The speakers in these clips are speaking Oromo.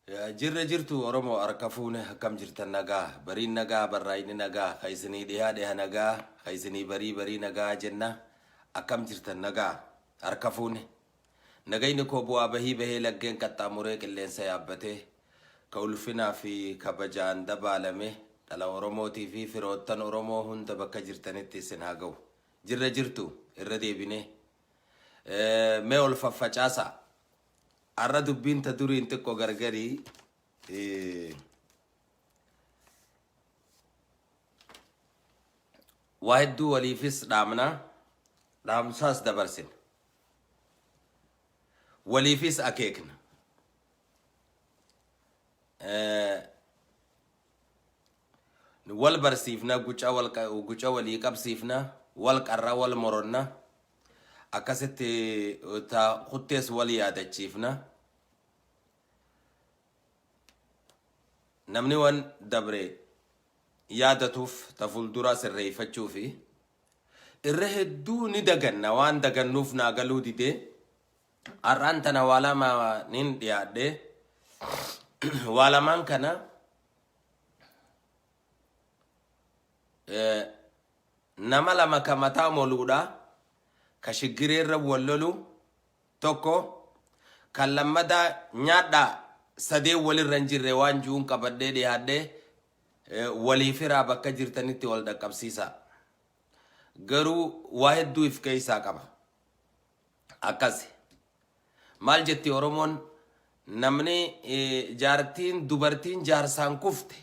Jirra jirtu Oromoo harka fuune, akkam jirtan? Nagaa bariin, nagaa barraayini, nagaa ka isinii dhihaa dhiha, nagaa ka isinii barii barii, nagaa jenna. Akkam jirtan? Nagaa harka fuune. Nagayni koo bu'aa bahii bahee, laggeen qaxxaamuree, qilleensa yaabbatee, ka ulfinaa fi kabajaan dabaalame dhala Oromootii fi firoottan Oromoo hunda bakka jirtanitti isin haa ga'u. Jirra jirtu irra deebinee mee ol faffacaasaa. Har'a dubbiin ta duriin xiqqo gargarii. Waa hedduu waliifis dhaamna, dhaamsaas dabarsina. Waliifis akeekna. Wal barsiifna, guca wal guca walii qabsiifna, wal qarra, wal moronna. Akkasitti ta kuttees wal yaadachiifna. Namni wan dabre yaadatuuf ta fuulduraa sirreeffachuufi irra hedduu ni daganna. Waan dagannuuf naa galuu didee har'aan tana waa lama nin dhiyaadhe. Waa lamaan kana nama lama ka mataa moluudha, ka shiggireerra wal lolu tokko, kan lammataa nyaadhaa sadeen walirra hin jirre waan ju'uun qabadhee dhiyaadhe. Walii firaa, bakka jirtanitti wal dhaqqabsiisaa. Garuu waa hedduu if keessaa qaba. Akkasi. Maal jetti Oromoon? Namni jaartiin dubartiin jaarsaan kufte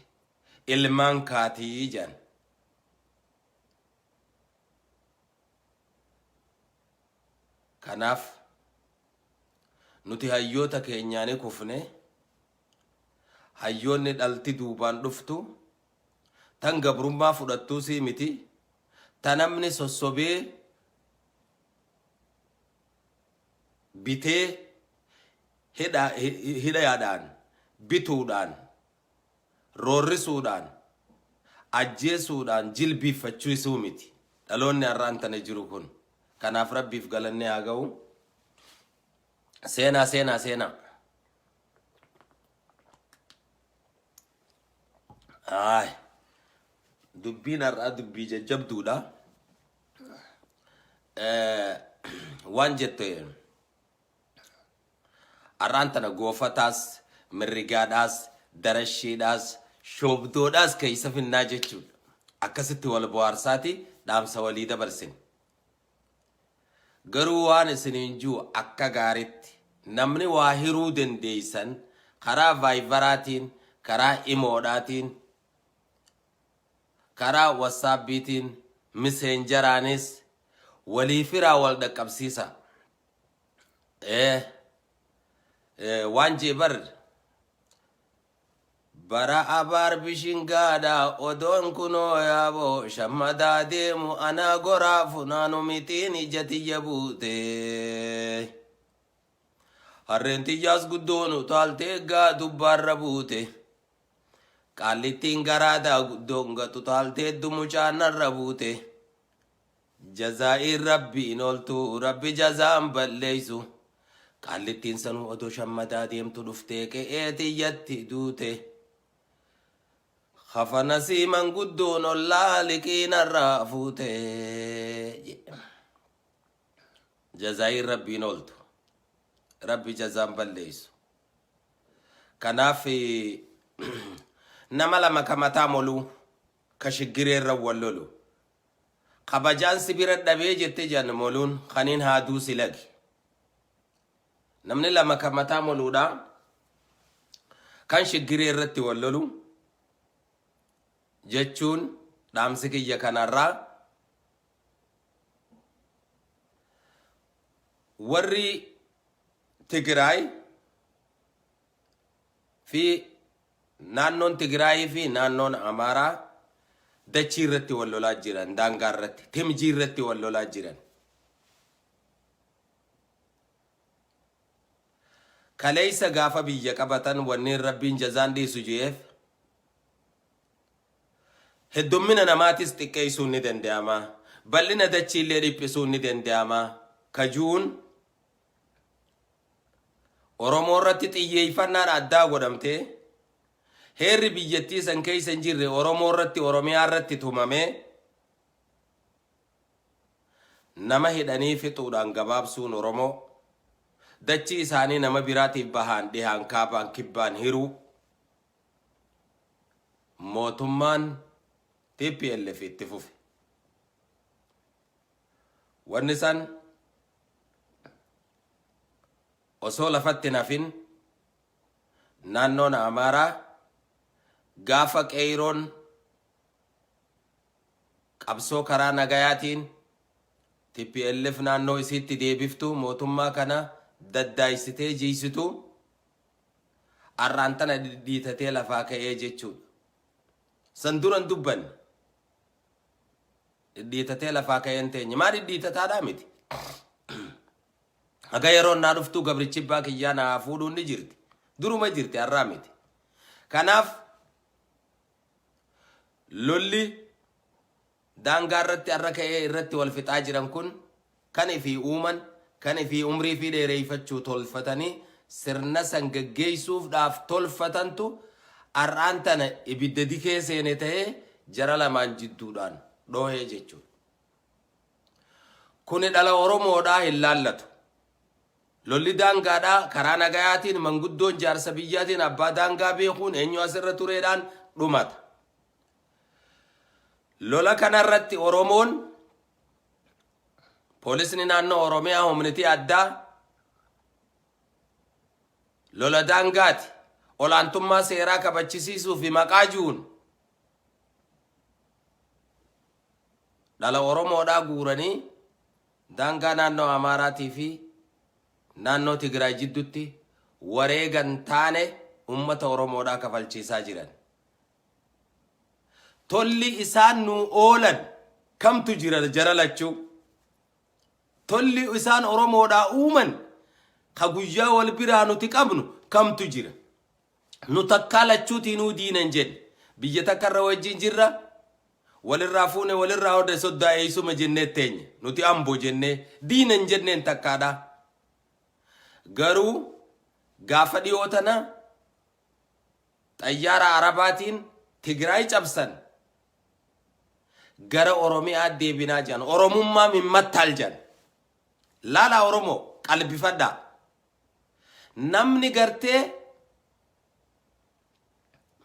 ilmaan kaatii jedhan. Kanaaf nuti hayyoota keenyaani kufne. Hayyoonni dhalti duubaan dhuftu tan gabrummaa fudhattuusii miti, ta namni sossobee bitee hidha hidhaadhaan, bituudhaan, roorrisuudhaan, ajjeesuudhaan jilbiiffachiisuu miti dhaloonni har'aan tana jiru kun. Kanaaf Rabbiif galanni haa ga'u. Seenaa, seenaa, seenaa. Aay, dubbiin har'aa dubbii jajjabduudha. Waan jette har'aan tana goofataas, mirrigaadhaas, darashiidhaas, shoobdoodhaas keessa finnaa jechuudha. Akkasitti wal bohaarsaati dhaamsa walii dabarsin. Garuu waan isiniin jiru, akka gaaritti namni waa hiruu dandeessan karaa Viberaatiin, karaa Imoodhaatiin, karaa WhatsAppiitiin, Messengeraanis walii firaa, wal dhaqqabsiisa. Waan jee bar bara abaar bishingaadha odoon kunoo yaaboo shammadaa deemu anaa goraa funaanu mixiin ija tiyya buute. Harreen tiyyaas guddoon utaaltee gaa dubbaarra buute. Qaallittiin garaadaa guddoon gatu taalteeddu mucaan narra buute. Jazaa'iin Rabbiin oltu, Rabbi jazaan balleeysu. Qaallittiin sanuu odoo shammadaa deemtu dhuftee qe'ee tiyyatti duute. Kafana sii manguddoon ollaa liqii narraa fuute. Jazaa'iin Rabbiin oltu. Rabbi jazaan balleeysu. Kanaaf nama lama ka mataa moluu, ka shiggireerra wal lolu. Kabajaan si bira dhabee jette jan moluun kaniin haaduu si lagi. Namni lama kan mataa moluudha. Kan shiggiree irratti wal lolu jechuun dhaamsi kiyya kanarraa warri Tigraay fi naannoon Tigraayii fi naannoon Amaaraa dachii irratti wal lolaa jiran, daangaa irratti, timjii irratti wal lolaa jiran. Kaleessa gaafa biyya qabatan wanneen Rabbiin jazaan dhiisu je'eef heddummina namaatis xiqqeessuun ni danda'ama, bal'ina dachiillee dhiphisuun ni danda'ama kajuun. Oromoo irratti xiyyeeffannaan addaa godhamtee, heerri biyyattii san keessa hin jirre Oromoo irratti, Oromiyaa irratti tumamee, nama hidhanii fixuudhaan gabaabsuun Oromoo, dachii isaanii nama biraatiif bahaan, dhihaan, kaabaan, kibbaan hiruu mootummaan TPLF itti fufe. Wanni san osoo lafatti hin hafin, naannoon Amaaraa gaafa qeeyroon qabsoo karaa nagayaatiin TPLF naannoo isiitti deebiftu, mootummaa kana daddaaysitee jiisitu, arraan tana dhidhiitatee lafaa ka'ee jechuudha. San duran dubbanne. Dhidhiitatee lafaa ka'ee hin teenye. Maa dhidhiitataadhaa miti? Haga yeroon naa dhuftuu gabrichi abbaa kiyyaa naa fuudhuun ni jirti. Duruma jirti, har'aa miti. Kanaaf lolli daangaa irratti har'a ka'ee irratti wal fixaa jiran kun kan ifii uuman, kan ifii umrii fi dheereeffachuu tolfatanii sirna san gaggeessuuf dhaaf tolfatantu har'aan tana ibidda dikee seene ta'ee jara lamaan jidduudhaan dhoohee jechuudha. Kuni dhala Oromoodhaa hin laallatu. Lolli daangaadhaa karaa nagayaatiin, manguddoon jaarsa biyyaatiin, abbaa daangaa beekuun, eenyu asirra tureedhaan dhumata. Lola kanarratti Oromoon, poolisni naannoo Oromiyaa, humniti addaa lola daangaati olaantummaa seeraa kabachisiisuu fi maqaa ji'uun dhala Oromoodhaa guuranii daangaa naannoo Amaaraatii fi naannoo Tigraay jiddutti wareegan taane ummata Oromoodhaa kafalchiisaa jiran. Tolli isaan nuu oolan kamtu jira jara lachuu? Tolli isaan Oromoodhaa uuman ka guyyaa wal biraa nuti qabnu kamtu jira? Nu takkaa lachuutiinuu diina hin jenne. Biyya takka irra wajjin jirra. Walirraa fuune, walirraa hode, soddaa eeysuma jennee teenya. Nuti Ambo jennee diina hin jenneen takkaadha. Garuu gaafa dhiyoo tana xayyaara Arabaatiin Tigraay cabsan, gara Oromiyaa deebinaa jedhan. Oromummaa mimmattaal jedhan. Laalaa Oromoo, qalbifadhaa. Namni gartee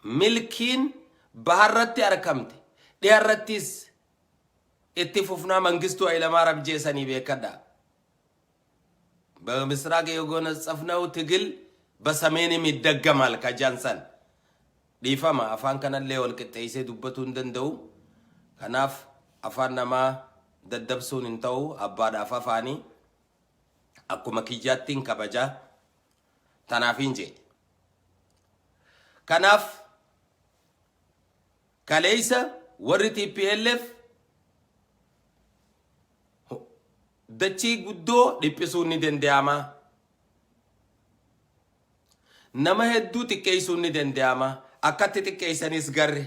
milkiin baharratti arkamte dhiharrattis itti fufnaa Mangistuu Hayilamaariyaam jeesanii beekadhaa. በምስራቅ የጎነጸፍነው ትግል በሰሜንም ይደገማል ከጃንሰን dhiifama, afaan kanallee wal qixxeessee dubbatuu hin danda'u. Kanaaf afaan namaa daddabsuun hin ta'u. Abbaadhaaf afaanii akkuma kiyyaattiin kabajaa tanaaf hin jee. Kanaaf kaleessa warri TPLF dachii guddoo dhiphisuun ni danda'ama. Nama hedduu xiqqeessuun ni danda'ama. Akkatti xiqqeessanis garre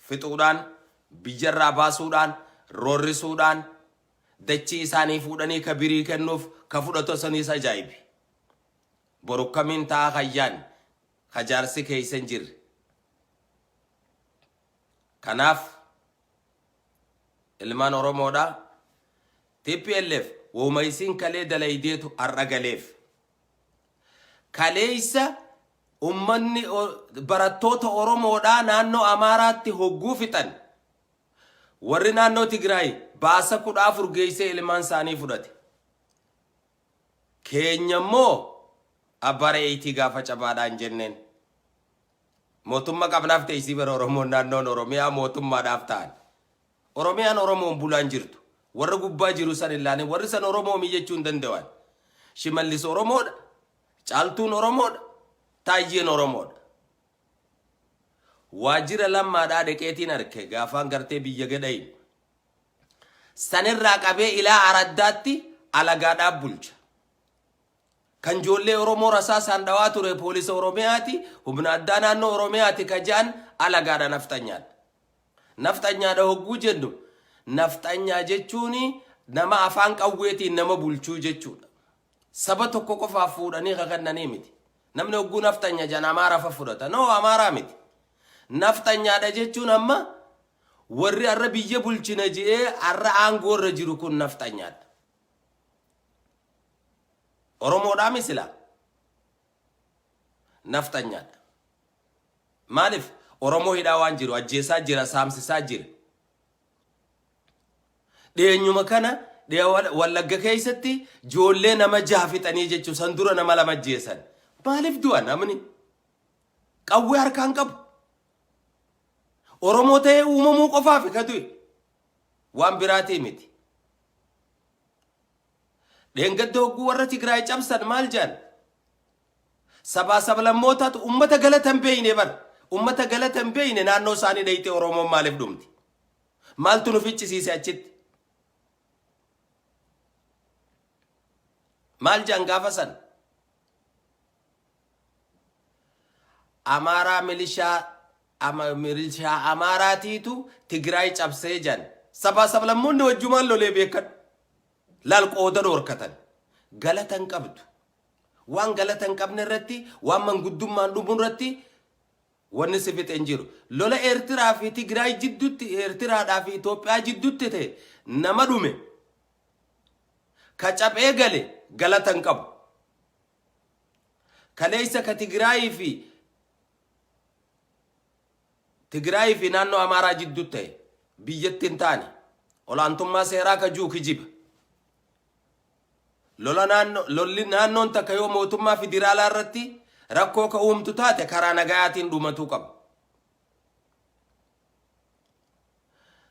fixuudhaan, biyyarraa baasuudhaan, roorrisuudhaan, dachii isaanii fuudhanii ka birii kennuuf ka fudhatu sanis ajaa'ibi. Boru kamiin ta'a kayyaan ka jaarsi keessa hin jirre? Kanaaf ilmaan Oromoodha. TPLF wooma isiin kalee dalaydeetu har'a galeef. Kaleessa ummanni barattoota Oromoodhaa naannoo Amaaraatti hogguu fixan, warri naannoo Tigraay baasa 14 geessee ilmaan isaanii fudhate. Keenya immoo abbaa re'eetii gaafa cabaadhaan jenneen. Mootummaa qabnaaf teessii bara Oromoon naannoon Oromiyaa mootummaadhaaf ta'an. Oromiyaan Oromoon bulaan jirtu. Warra gubbaa jiru san ilaalee warri san Oromoomii jechuu hin danda'an. Shimallis Oromoodha. Caaltuun Oromoodha. Taayyeen Oromoodha. Waajjira Lammaadhaa dhaqeetiin arke gaafaan gartee biyya gadhayin. Sanirraa qabee ilaa araddaatti alagaadhaaf bulcha. Kan ijoollee Oromoo rasaasaan dhawaa ture poolisa Oromiyaati, humna addaa naannoo Oromiyaati ka jedhan alagaadha, nafxanyaadha. Nafxanyaadha hogguu jennu, nafxanyaa jechuun nama afaan qawweetiin nama bulchuu jechuudha. Saba tokko qofaaf fuudhanii ka kennanii miti. Namni hogguu nafxanya jedhan Amaara fa fudhata. No, Amaaraa miti. Nafxanyaadha jechuun amma warri har'a biyya bulchina je'ee har'a aangoo irra jiru kun nafxanyaadha. Oromoodhaa mi silaa? Nafxanyaadha. Maaliif? Oromoo hidhaa waan jiru, ajjeesaa jira, saamsisaa jira. Dhiyeenyuma kana Wallagga keessatti ijoollee nama jaha fixanii jechuun san dura nama lama ajjeesan. Maaliif du'a namni? Qawwee harkaan qabu. Oromoo ta'ee uumamuu qofaaf ka du'e. Waan biraatii miti. Dheengadda hogguu warra Tigraay cabsan maal jedhan? Sabaa sablammootaatu ummata galata hin beeyne bar. Ummata galata hin beeyne naannoo isaanii dhayxee Oromoon maaliif dhumti? Maaltu nu ficcisiise achitti? Maal jedhan gaafa san? Amaaraa milishaa ama milishaa Amaaraatiitu Tigraay cabsee jedhan. Sabaa sablammoonni wajjumaan lolee beekadhu. Laal qooda dhoorkatan. Galata hin qabdu. Waan galata hin qabne irratti, waan manguddummaan dhumu irratti wanni si fixe hin jiru. Lola Eertiraa fi Tigraay jidduutti, Eertiraadhaa fi Itoophiyaa jidduutti ta'e nama dhume ka caphee gale galata hin qabu. Kaleessa ka Tigraayii fi Tigraayii fi naannoo Amaaraa jidduutti ta'e biyyatti hin taane olaantummaa seeraa ka jiru kijiba. Lola naannoo lolli naannoon takka yoo mootummaa federaalaa irratti rakkoo ka uumtu taate karaa nagayaatiin dhumatuu qaba.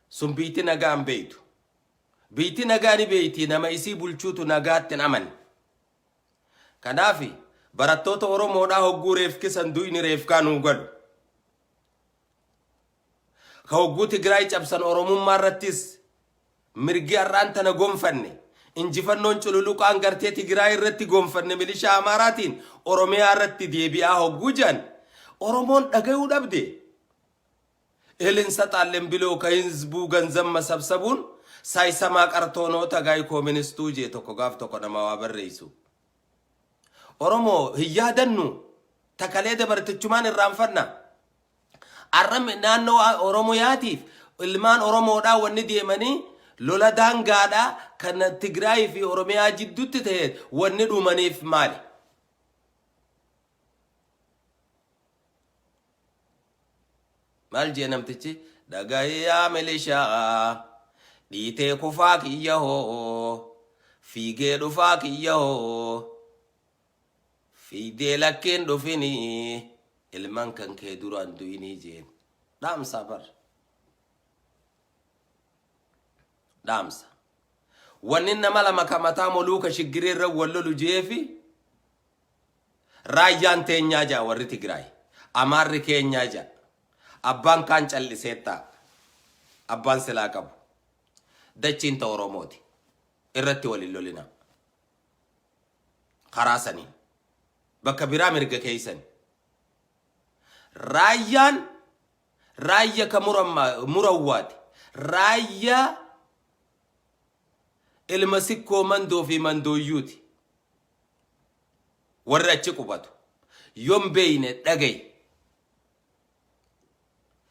Sun biitti nagaa hin beeytu. Biitti nagaa ni beeyti nama isii bulchuutu nagaatti hin amanne. Kanaaf barattoota Oromoodhaa hogguu reefkisan duyni reefkaa nuu galu. Ka hogguu Tigraay cabsan Oromummaa irrattis mirgi har'aan tana gonfanne injifannoon cululuqaan gartee Tigraay irratti gonfanne milishaa Amaaraatiin Oromiyaa irratti deebi'aa hogguu jedhan Oromoon dhagayuu dhabde. እህል እንሰጣለን ብሎ ከህዝቡ ገንዘብ መሰብሰቡን ሳይሰማ ቀርቶ ነው ታጋይ ኮሚኒስቱ jee tokko gaaf tokko nama waa barreessu. Oromoo hin yaadannu takalee dabartichumaan irraanfanna. Arra naannoo Oromiyaatiif ilmaan Oromoodhaa wanni deemanii lola daangaadhaa kan Tigraay fi Oromiyaa jidduutti ta'e wanni dhumaniif maali? Maal jee namtichi? Dhagahi yaa milishaa dhiitee kufaa kiyya hoo fiigee dhufaa kiyya hoo fiigdee lakkiin dhufinii ilmaan kan kee duraan du'inii jeen. Dhaamsa bar. Dhaamsa. Wanni nama lama ka mataa moluu ka shiggiree irra wal lolu jeefi Raayyaan teenyaa ja'a warri Tigraay. Amaarri keenyaa ja'a. Abbaan kaan callisee taa'a. Abbaan silaa qabu. Dachiin ta Oromooti. Irratti wal hin lolinaa. Karaa saniin. Bakka biraa mirga keessani. Raayyaan raayya ka murawwaati. Raayyaa ilma sikkoo mandoo fi mandooyyuuti. Warri achi qubatu. Yon beeyne dhagayi.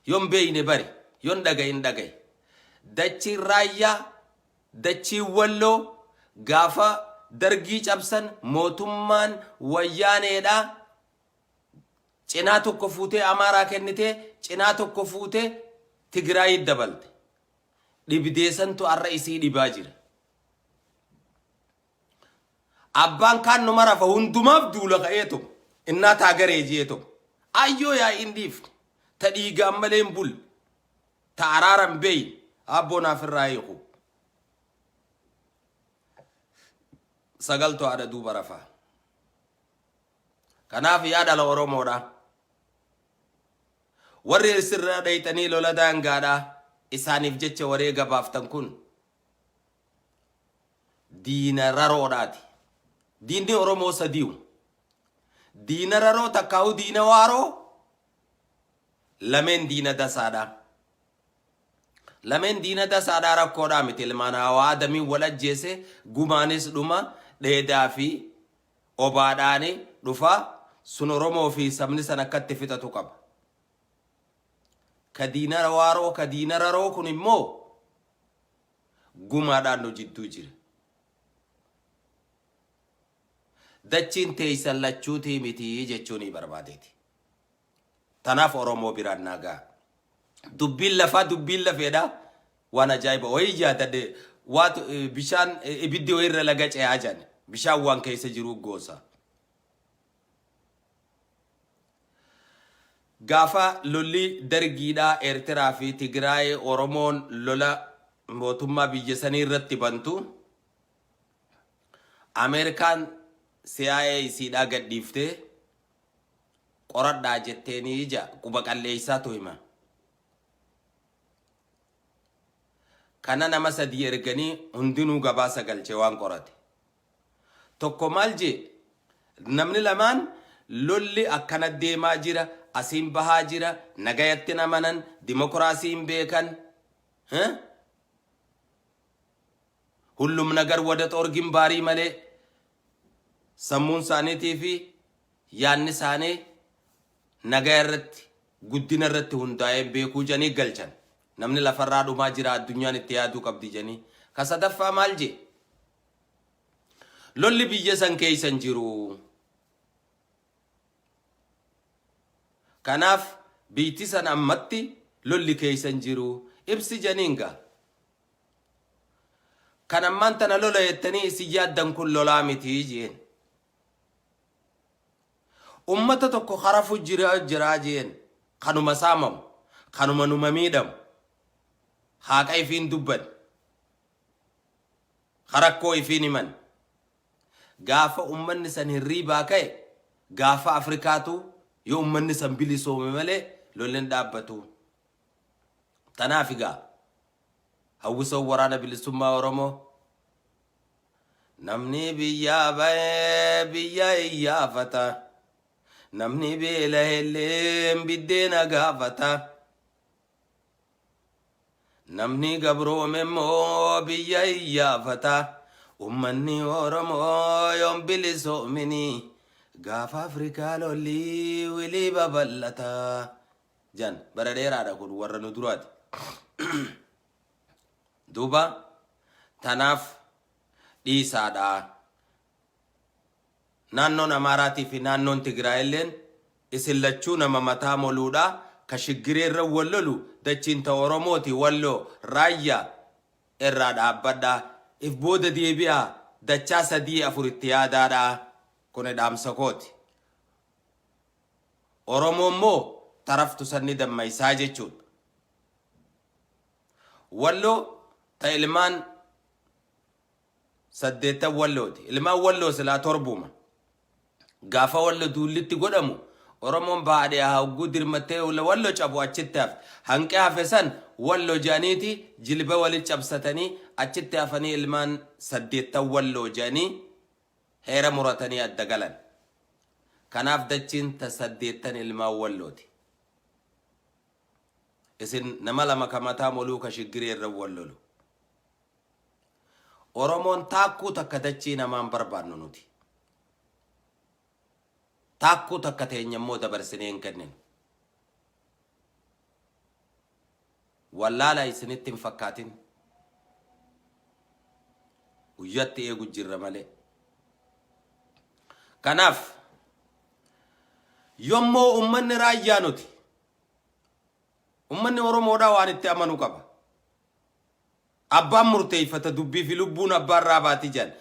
Yon beeyne bari. Yon dhagayin dhagayi. Dachiin raayyaa, dachiin walloo gaafa dargii cabsan mootummaan wayyaaneedha. Cinaa tokko fuutee Amaaraa kennitee cinaa tokko fuutee Tigraayit dabalte. Dhibdee santu har'a isii dhibaa jira. Abbaan kaan numa rafa hundumaaf duula ka'eetuma. Innaa taa garee jeetuma. Ayyoo yaa'iin dhiifne. Ta dhiigaan malee hin bulle. Ta araara hin beeyne. Aabboo naaf irraa hiiku. Sagaltu haadha duuba rafaa. Kanaaf yaa dhala Oromoodha. Warri sirra dhayxanii lola daangaadha isaaniif jecha wareega baaftan kun diina raroodhaati. Diinni Oromoo sadiiwu. Diina raroo takkaa'u diina waaroo lameen diina dasaadha. Lameen diina dasaadhaa rakkoodhaa miti ilmaan hawaa adamiin wal ajjeese gumaanis dhuma dheedaa fi Obaadhaani dhufaa sun Oromoo fi sabni san akka itti fixatu qaba. Ka diina waaroo ka diina raroo kun immoo gumaadhaan nu jidduu jira. Dachiin teeysan lachuutii miti jechuunii barbaadeeti. Tanaaf Oromoo biraan naa ga'a. Dubbiin lafaa dubbiin lafeedha. Waan ajaa'iba wayii yaadadhe waatu bishaan ibiddi wayirra laga ce'aa jedhan bishaan waan keessa jiruu goosa. Gaafa lolli dargiidhaa Eertiraa fi Tigraay Oromoon lola mootummaa biyya sanii irratti bantu Ameerikaan CIA isiidhaa gadhiiftee qoradhaa jetteenii ija quba qalleeysaatu hima. Kana nama sadii erganii hundinuu gabaasa galche waan qorate. Tokko maal jee namni lamaan lolli akkana deemaa jira, asiin bahaa jira, nagayatti hin amanan, dimokiraasii hin beekan. Hullum nagar wada xoor gimbaarii malee sammuun isaaniitii fi yaanni isaanii nagaya irratti guddina irratti hundaa'ee beekuu jedhanii galchan. Namni lafarraa dhumaa jira addunyaan itti yaaduu qabdi jedhanii. Ka sadaffaa maal jee? Lolli biyya san keessa hin jiru. Kanaaf biyytti san ammatti lolli keessa hin jiru. Ibsi jedhaniin gaa. Kan ammaan tana lola jettanii isin yaaddan kun lolaa miti jeen. Ummata tokko harafu jira jiraa jeen. Kanuma saamamu. Kanuma numa miidhamu. Haaqa ifiin dubban. Rakkoo ifiin himan. Gaafa ummanni san hirriibaa ka'e gaafa Afrikaatu yoo ummanni san bilisoome malee lolli hin dhaabbatu. Tanaaf egaa hawwisoon waraana bilisummaa Oromoo namni biyyaa ba'ee biyya iyyaafata. Namni beela'elleen biddeena gaafata. Namni gabroome immoo biyya iyyaafata. Ummanni Oromoo yoon bilisoomini gaafa Afrikaa lolli wilii babal'ata. Jan bara dheeraadha kun warra nu duraati. Duuba tanaaf dhiisaadha. Naannoon Amaaraatii fi naannoon Tigraayilleen isin lachuu nama mataa moluudha ka shiggiree irra wal lolu dachiin ta Oromooti Walloo Raayyaa irraa dhaabbadha if booda deebi'aa dachaa sadii afur itti yaadaadha kuni dhaamsa kooti. Oromoo immoo taraftu san ni dammaysaa jechuudha. Walloo ta ilmaan saddeettan Wallooti. Ilmaan Walloo silaa torbuma. Gaafa Wallo duullitti godhamu Oromoon baha dhiyaa hogguu dirmattee Wallo cabu achitti hafe. Hanqi hafe san Wallo jedhaniiti jilba wali cabsatanii achitti hafanii ilmaan saddeettan Walloo jedhanii heera muratanii adda galan. Kanaaf dachiin ta saddeettan ilmaan Wallooti. Isin nama lama ka mataa moluu ka shiggiree irra wal lolu. Oromoon taakkuu takka dachii namaan barbaannu nuti. Taakkuu takka teenya immoo dabarsinee hin kenninu. Wallaala isinitti hin fakkaatin. Guyyatti eegu jirra malee. Kanaaf yommoo ummanni raayyaa nuti ummanni Oromoodhaa waan itti amanu qaba. Abbaan murteeffata dubbii fi lubbuun abbaa irraa baati jedhan.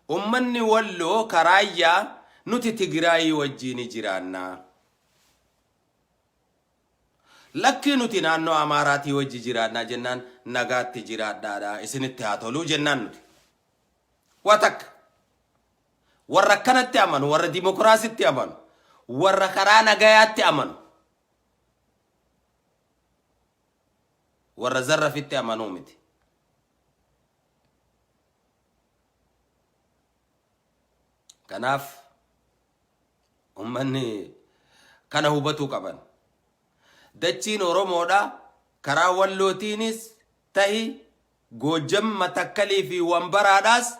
Ummanni Walloo ka Raayyaa nuti Tigraayii wajjiini jiraanna. Lakkii nuti naannoo Amaaraatii wajji jiraannaa jennaan nagaatti jiraadhaadha isinitti haa toluu jennaan nuti. Waa takka. Warra akkanatti amanu, warra dimokiraasitti amanu, warra karaa nagayaatti amanu. Warra zarrafitti amanuu miti. Kanaaf ummanni kana hubatuu qaban. Dachiin Oromoodha karaa Wallootiinis tahi Goojjam Matakkalii fi Wambaraadhaas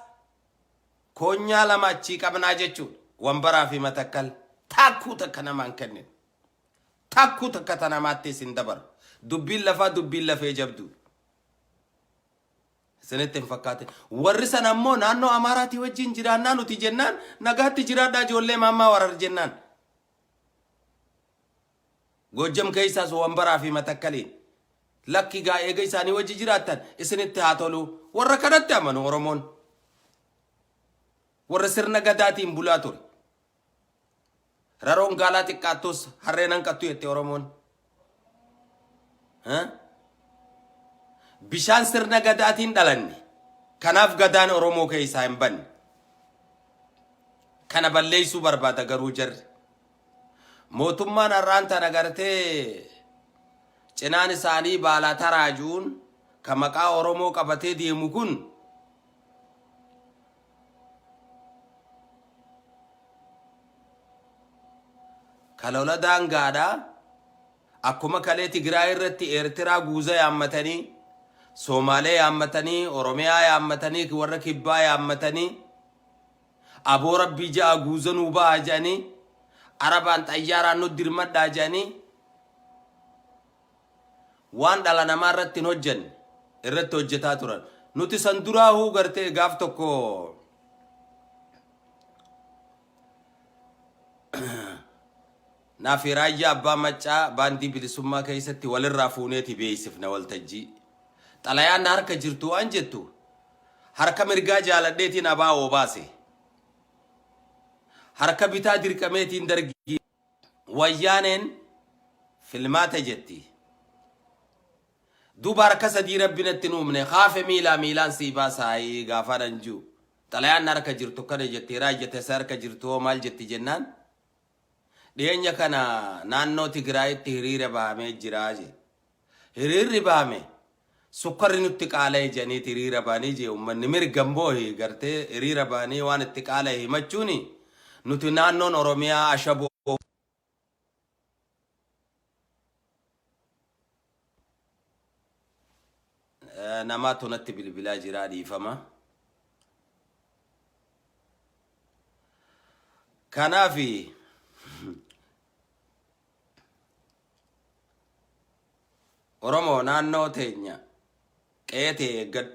koonyaa lama achii qabnaa jechuudha. Wambaraa fi Matakkal taakkuu takka namaan kennin. Taakkuu takka ta namaattis hin dabaru. Dubbiin lafaa dubbiin lafee jabduudha. Isinitti hin fakkaatin. Warri sana ammoo naannoo Amaaraatii wajjin jiraannaa nuti jennaan nagaatti jiraadhaa ijoollee maammaa warar jennaan. Goojjam keessaas Wambaraa fi Matakkaliin. Lakki gaa eega isaanii wajji jiraattan isinitti haa toluu. Warra kanatti amanu Oromoon. Warra sirna gadaatiin bulaa ture. Raroon gaalaa xiqqaattus harreen hanqattu jette Oromoon. Bishaan sirna gadaatiin dhalanne. Kanaaf gadaan Oromoo keessaa hin banne. Kana balleessuu barbaada garuu jarri. Mootummaan har'aan tana gartee cinaan isaanii baalaa taraajuun ka maqaa Oromoo qabatee deemu kun Ka lola daangaadha. Akkuma kalee Tigraay irratti Eertiraa guuza yaammatanii, Soomaalee yaammatanii, Oromiyaa yaammatanii, warra kibbaa yaammatanii, aboo rabbii ja'a guuza nuu ba'a jedhanii, Arabaan xayyaaraan nu dirmadhaa jedhanii, waan dhala namaa irratti hin hojjenne irratti hojjetaa turan. Nuti san duraahuu gartee gaaf tokko naafi Raayyaa Abbaa Maccaa baandii bilisummaa keessatti walirraa fuuneeti beeksifna waltajjii. Xalayaan na harka jirtu waan jettu harka mirgaa jaaladheetiin abaa'oo baase. Harka bitaa dirqameetiin dargii. Wayyaaneen filmaata jetti. Duuba harka sadii rabbi natti hin uumne kaafe miilaa miilaan sii baasaayii gaafaan an jiru. Xalayaan na harka jirtu akkana jetti raayya tasa harka jirtu hoo maal jetti jennaan dhiyeenya kana naannoo Tigraayitti hiriira bahamee jira je. Hiriirri bahame sukkarri nutti qaala'e jedhaniiti hiriira bahanii jee ummanni mirga immoo gartee hiriira bahanii waan itti qaala'e himachuuni nuti naannoon Oromiyaa ashaboo namaatu natti bilbilaa jiraa dhiifama. Kanaafi Oromoo naannoo teenya qe'ee tee eeggadhu.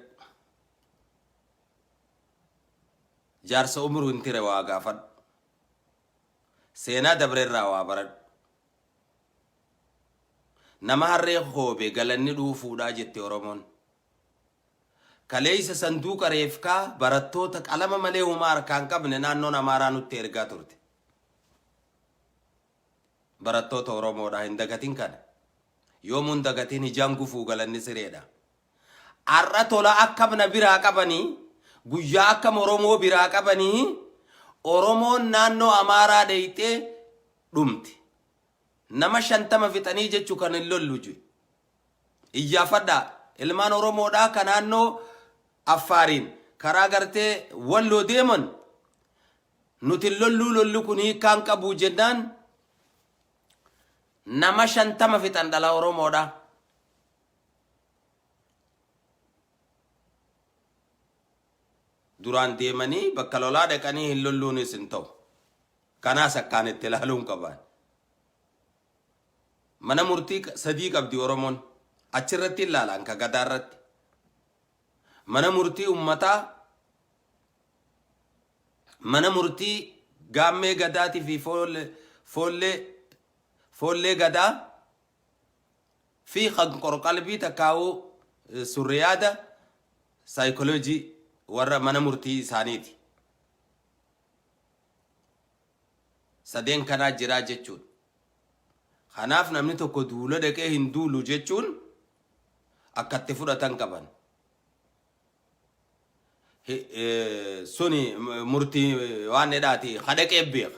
Jaarsa umruu hin tire waa gaafadhu. Seenaa dabre irraa waa baradhu. Nama harree koobe galanni dhuufuudhaa jette Oromoon. Kaleessa sanduuqa reefkaa barattoota qalama malee humaa harkaa hin qabne naannoon Amaaraa nutti ergaa turte. Barattoota Oromoodha hin dagatin kana. Yoomuu hin dagatin hijaan gufuu galanni sireedha. Har'a tola akkam na biraa qabanii guyyaa akkam Oromoo biraa qabanii Oromoon naannoo Amaaraa dheeyxee dhumti. Nama 50 fixanii jechu kan hin lollu je. Iyyaafadhaa ilmaan Oromoodhaa ka naannoo Affaariin karaa gartee Walloo deeman Nuti hin lolluu lolli kun hiikkaa hin qabuu jennaan nama 50 fixan dhala Oromoodha. Duraan deemanii bakka lolaa dhaqanii hin lolluunis hin ta'u. Kanaas akkaan itti ilaaluun qabaan. Mana murtii sadii qabdi Oromoon. Achirratti ilaalaan ka gadaa irratti. Mana murtii ummataa Mana murtii Gaammee Gadaatii fi Foollee Foollee Gadaa fi kan qorqalbii takkaa'uu surriyaada saayikoloojii warra mana murtii isaaniiti. Sadeen kanaa jiraa jechuudha. Kanaaf namni tokko duula dhaqee hin duulu jechuun akkatti fudhatan qaban. Suni murtii waan dhedhaati ka dhaqee beeka.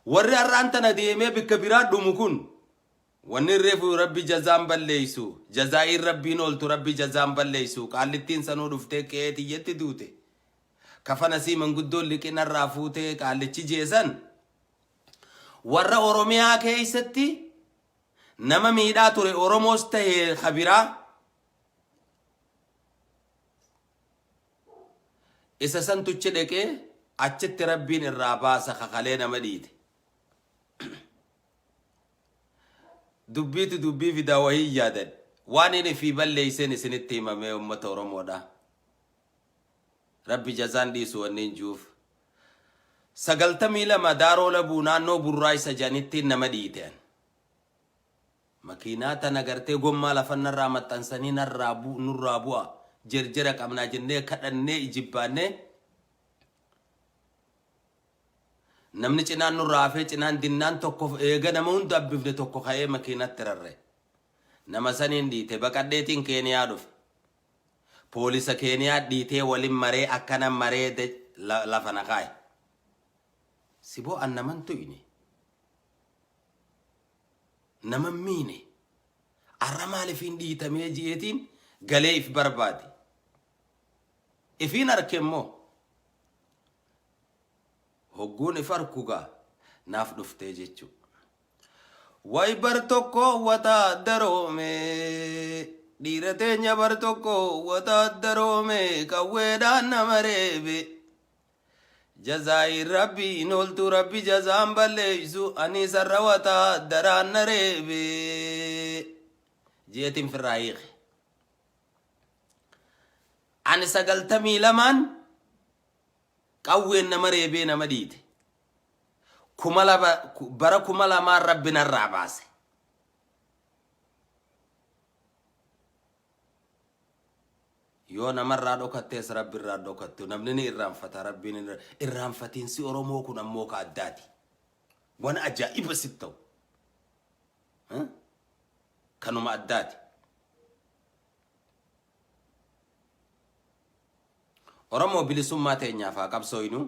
Warri har'aan tana deemee bikka biraa dhumu kun wanni reefu rabbi jazaan balleessu jazaa'iin rabbiin ooltu rabbi jazaan balleessu qaallittiin sanuu dhuftee qe'ee tiyyatti duute kafana sii manguddoon liqinarraa fuutee qaallichi jeesan warra Oromiyaa keessatti nama miidhaa ture Oromoos ta'e ka biraa Isa santuchi dhaqee Achitti Rabbiin irraa baasa kakalee nama dhiite. Dubbiitu dubbii fidaa wahii yaadan. Waan inni fi balleeyseen isinitti himamee uummata Oromoodha. Rabbi jazaan dhiisu wanniin juuf. 92 Daaroo Labuu naannoo Burraaysa jedhanittiin nama dhiite an. Makiinaa tana gartee gommaa lafa narraa maxxansanii narraa bu nurraa bu'a jerjera qabnaa jennee kadhannee ijibbaannee namni cinaan nurraa hafee cinaan dinnaan tokko eega nama hunda abbifne tokko ka'ee makiinatti rarra'e. Nama saniin dhiite baqadheetiin Keeniyaa dhufe. Poolisa Keeniyaa dhiitee walin maree akkana maree lafa na kaaye. Siboo an naman tuyne. Naman miine. Arra maalifiin dhiitamee ji'eetiin galee if barbaade. Ifiin arke immoo. Hogguun if arku gaa naaf dhuftee jechuu. Way bar tokko wataaddaroome dhiira teenya bar tokko wataaddaroome qawweedhaan nama reebe. Jazaayi rabbiin oltu rabbi jazaan balleeysu ani sarra wataaddaraan na reebe. Jeetiin firraa hiike. Ani 92n qawween nama reebee nama dhiite. Bara 2000n rabbi narraa baase. Yoo namarraa dhokattees rabbi irraa dhokattu namni ni irraanfata rabbiin hin irraanfatiinsi Oromoo kun ammoo ka addaati. Waan ajaa'iba sitti ta'u. Kanuma addaati. Oromoo bilisummaa teenyaaf haa qabsooynu.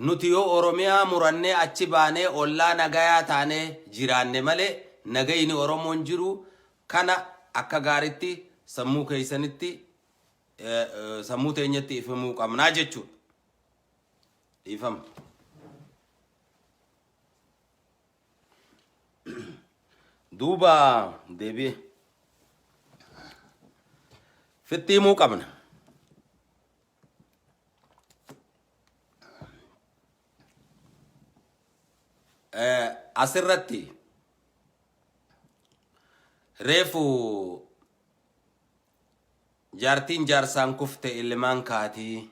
Nuti yoo Oromiyaa murannee achi baanee ollaa nagayaa taanee jiraanne malee nagayni Oromoon jiru kana akka gaaritti sammuu keessanitti sammuu teenyatti if himuu qabnaa jechuudha. Dhiifama. Duuba deebi'e. Fitti himuu qabna. Asirratti reefu jaartiin jaarsaan kufte ilmaan kaatii.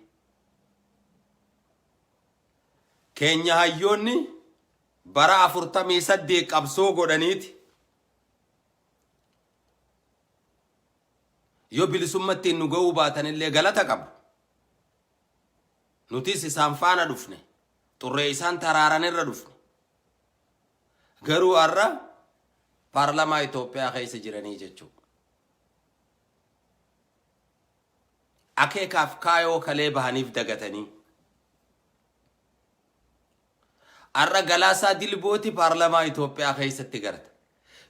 Keenya hayyoonni bara 48 qabsoo godhaniiti. Yoo bilisummattiin nu ga'uu baatanillee galata qabu. Nutis isaan faana dhufne. Xurree isaan taraaran irra dhufne. Garuu har'a paarlamaa Itoophiyaa keessa jiranii jechuudha. Akeekaaf kaayoo kalee bahaniif dagatanii. Har'a Galaasaa Dilbooti paarlamaa Itoophiyaa keessatti garta.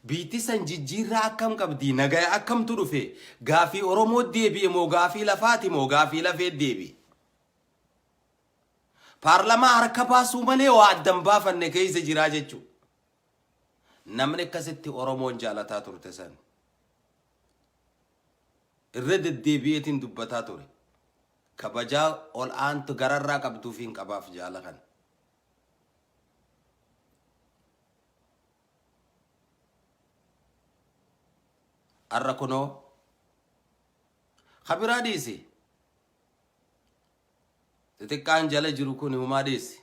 Biitti san jijjiirraa akkam qabdi? Nagaya akkamtu dhufe? Gaafii Oromoo deebi'e moo gaafii lafaati moo gaafii lafee deebi'e? Paarlamaa harka baasuu malee waa addan baafanne keessa jiraa jechuudha. Namni akkasitti Oromoon jaalataa turte san. Irra deddeebi'eetiin dubbataa ture. Kabajaa ol aantu gararraa qabduufiin qabaaf jaala kana. Har'a kunoo kabiraa dhiisi. Xixiqqaan jala jiru kun humaa dhiisi.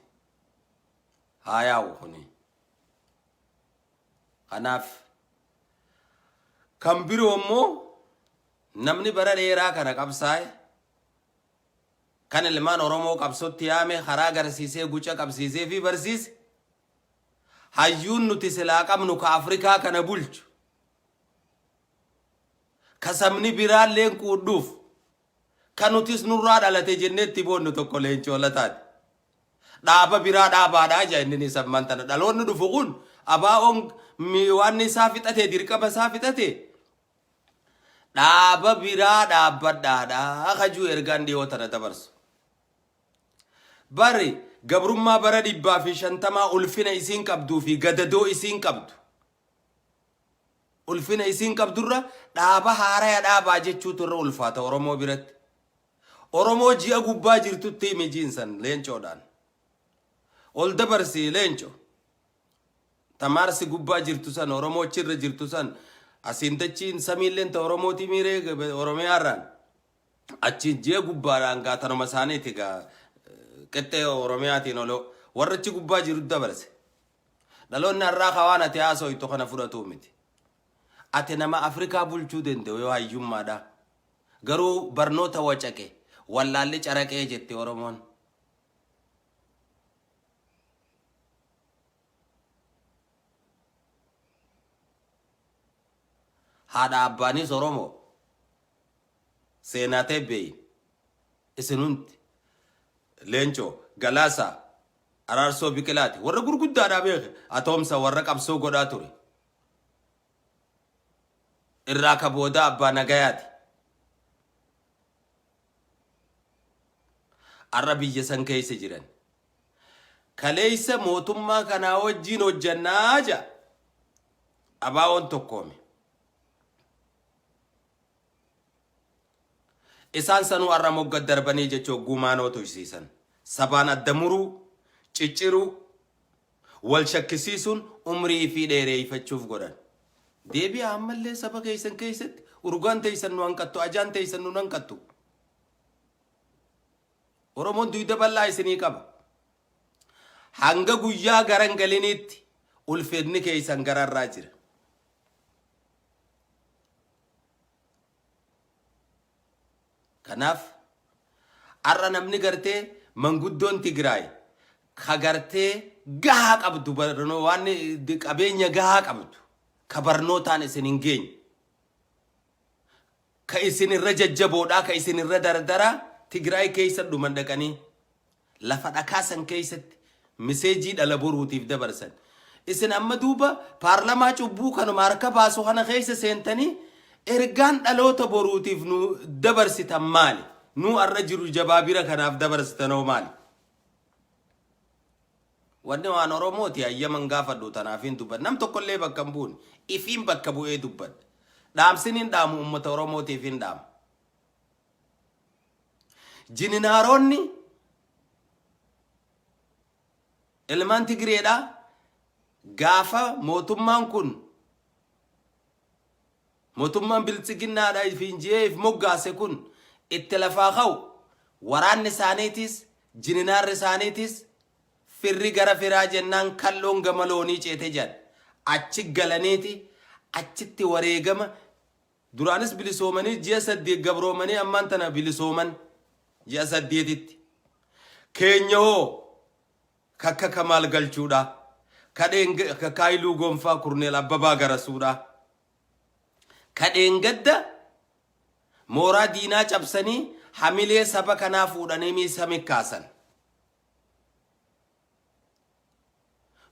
Haa yaa'u kuni. Kanaaf kan biroo immoo namni bara dheeraa kana qabsaa'e kan ilmaan Oromoo qabsootti yaame karaa garsiisee guca qabsiisee fi barsiise hayyuun nuti silaa qabnu ka Afrikaa kana bulchu ka sabni biraalleen quudhuuf ka nutis nurraa dhalate jennee itti boonnu tokko Leencoo Lataati. Dhaaba biraa dhaabaadhaa jaa inni ni sammaan tana dhaloonni dhufu kun abaa'oon waan isaa fixate dirqama isaa fixate dhaaba biraa dhaabbadhaadha kajuu ergaan dhiyoo tana dabarsu. Bari gabrummaa bara 150 ulfina isiin qabduu fi gadadoo isiin qabdu. Ulfina isiin qabdurra dhaaba haaraya dhaabaa jechuutu irra ulfaata Oromoo biratti. Oromoo ji'a gubbaa jirtutti himi jiinsan leencoodhaan. Ol dabarsi leenco. Ta maarsi gubbaa jirtu san Oromoo achirra jirtu san asiin dachiin samiilleen ta Oromootii miiree Oromiyaarraan. Achiin ji'a gubbaadhaan gaa tanuma isaaniiti gaa qixxee Oromiyaatiin oloo warra achi gubbaa jiru dabarse. Dhaloonni har'aa ka waan ati haasoytu kana fudhatuu miti. Ati nama Afrikaa bulchuu danda'u yoo hayyummaadha. Garuu barnoota wacaqe wallaalli caraqee jetti Oromoon. Haadha abbaanis Oromoo. Seenaa ta'e beeyin. Isin hundi. Leencoo, Galaasaa, Araarsoo Biqilaati. Warra gurguddaadhaa beeke. Atoomsa warra qabsoo godhaa ture. Irraa ka boodaa abbaa nagayaati. Arra biyya san keessa jiran. Kaleessa mootummaa kanaa wajjin hojjannaa ja'a. Abaawoon tokkoome. Isaan sanuu arra mogga darbanii jecha hogguu maanoo tuysiisan. Sabaan adda muruu, cicciruu, wal shakkisiisuun umrii ifii dheereeyfachuuf godhan. Deebi'aa ammallee saba keeysan keeysatti urgaan teeysan nu hanqattu, ajaan teeysan nun hanqattu. Oromoon duyda bal'aa isinii qaba. Hanga guyyaa garan galiniitti ulfinni keeysan gararraa jira. Kanaaf har'a namni gartee manguddoon Tigraay ka gartee gahaa qabdu barnoo waan qabeenya gahaa qabdu ka barnootaan isin hin geenye ka isin irra jajjaboodhaa ka isin irra dardaraa Tigraay keessa dhuman dhaqanii lafa dhakaa san keessatti miseejii dhala boruutiif dabarsan. Isin amma duuba paarlamaa cubbuu kanuma harka baasu kana keessa seentanii ergaan dhaloota boruutiif nu dabarsitan maali? Nuu arra jiru jabaabira kanaaf dabarsitan hoo maali? Wanni waan Oromooti hayyaman gaafadhu tanaafiin dubbadha. Nam tokkollee bakka hin buune. Ifiin bakka bu'ee dubbadha. Dhaamsiniin dhaamu uummata Oromootiif hin dhaamu. Jininaaroonni ilmaan Tigireedha gaafa mootummaan kun mootummaan biltsiginnaadha ifiin ji'ee if moggaase kun itti lafaa ka'u waraanni isaaniitis jininaarri isaaniitis firri gara firaa jennaan kalloon gama loonii ceete jedhan achi galaniiti achitti wareegama Duraanis bilisoomanii ji'a 8 gabroomanii ammaan tana bilisooman ji'a 8tti. Keenya hoo kakka Kamaal Galchuudha. Ka ka Haayiluu Gonfaa Kurneel Abbabaa Garasuudha. Ka dheengadda mooraa diinaa cabsanii hamilee saba kanaa fuudhanii miisa mikkaasan.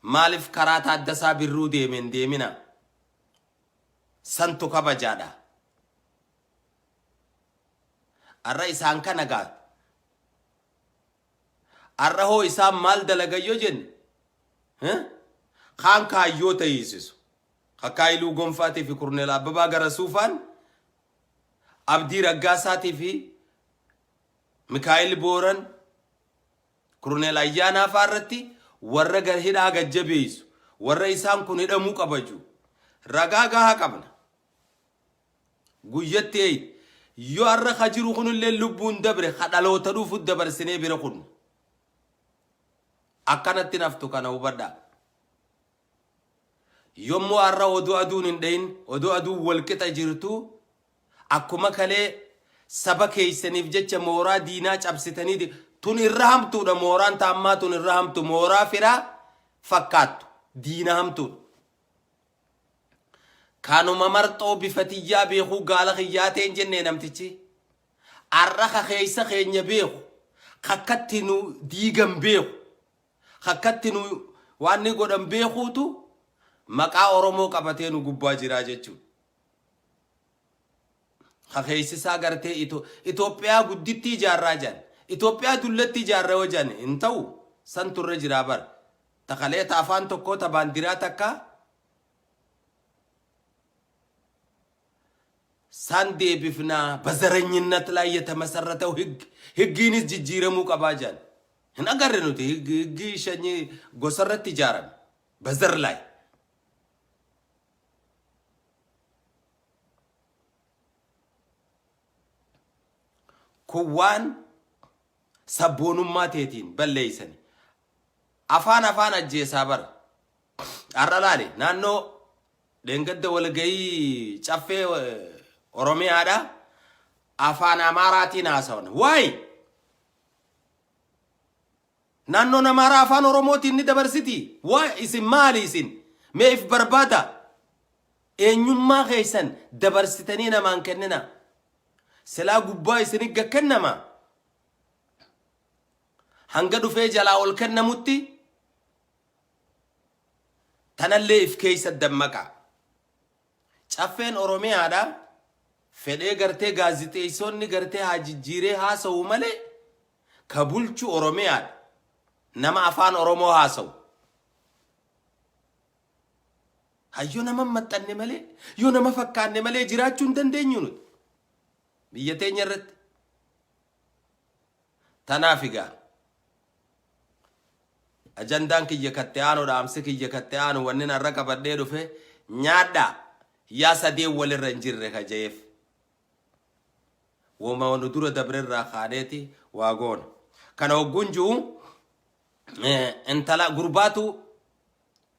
Maaliif karaa Taaddasaa Birruu deeme hin deemina? Santu kabajaadha. Arra isaan kana gaa. Arra hoo isaan maal dalagan yoo jenne eh? Kaan kaayyoo tahiisisu. Akka Haayiluu Gonfaatii fi Kurneel Abbabaa Garasuufaan Abdii Raggaasaatii fi Mikaa'el Booran Kurneel Ayyaanaa faa irratti warra gar hidhaa gad jabeessu, warra isaan kun hidhamuu qaba ju. Ragaa gahaa qabna. Guyyatti eeyit. Yoo har'a ka jiru kunillee lubbuun dabre ka dhaloota dhufu dabarsinee bira kunna. Akkanatti naftu kana hubadhaa. Yommuu har'a oduu aduun hin dhayin, oduu aduun wal qixa jirtu, akkuma kalee saba keessaniif jecha mooraa diinaa cabsitanii tun irra hamtuudha mooraan ta ammaa tun irra hamtu mooraa firaa fakkaattu diina hamtuudha. Kanuma marxoo bifa tiyyaa beekuu gaala kiyyaa ta'e hin jenne namtichi. Har'a ka keessa keenya beeku, kakkatti nu diigan beeku, kakkatti nu waan ni godhan beekuutu maqaa Oromoo qabatee nu gubbaa jiraa jechuudha. Ka keessisaa gartee Itoophiyaa guddittii ijaarraa jedhan. Itoophiyaa dullatti ijaarra yoo jedhan hin ta'u. Santu irra jiraa bara. Ta kalee ta afaan tokkoo ta baandiraa takka San deebifnaa በዘረኝነት ላይ የተመሰረተው ህግ higgiinis jijjiiramuu qabaa jedhan. Hin agarre nuti higgii shanyii gosarratti ijaarame በዘር ላይ. Kun waan sabboonummaa teetiin balleeysani. Afaan afaan ajjeesaa bara. Har'a laali naannoo dheengadda walgahii caffee Oromiyaadha afaan Amaaraatiin haasawan. Waay! Naannoon Amaaraa afaan Oromootiin ni dabarsiti. Waay isin maali isin? Mee if barbaada. Eenyummaa keessan dabarsitanii namaan kennina. Silaa gubbaa isinit gad kennama. Hanga dhufee jalaa ol kennamutti tanallee if keessa dammaqaa. Caffeen Oromiyaadha fedhee gartee gaazixeessonni gartee haa jijjiiree haasa'u malee ka bulchu Oromiyaadha. Nama afaan Oromoo haasa'u. Hayyoo nama hin maxxanne malee yoo nama fakkaanne malee jiraachuu hin dandeenyu nuti. Biyya teenya irratti. Tanaaf egaa ajandaan kiyya katti aanu dhaamsi kiyya katti aanu wanni narra qabadhee dhufe nyaadhaa yaa sadeen walirra hin jirre ka je'eef. Woma nu dura dabrerraa kaaneeti waa goona. Kana hogguun ji'u intala gurbaatu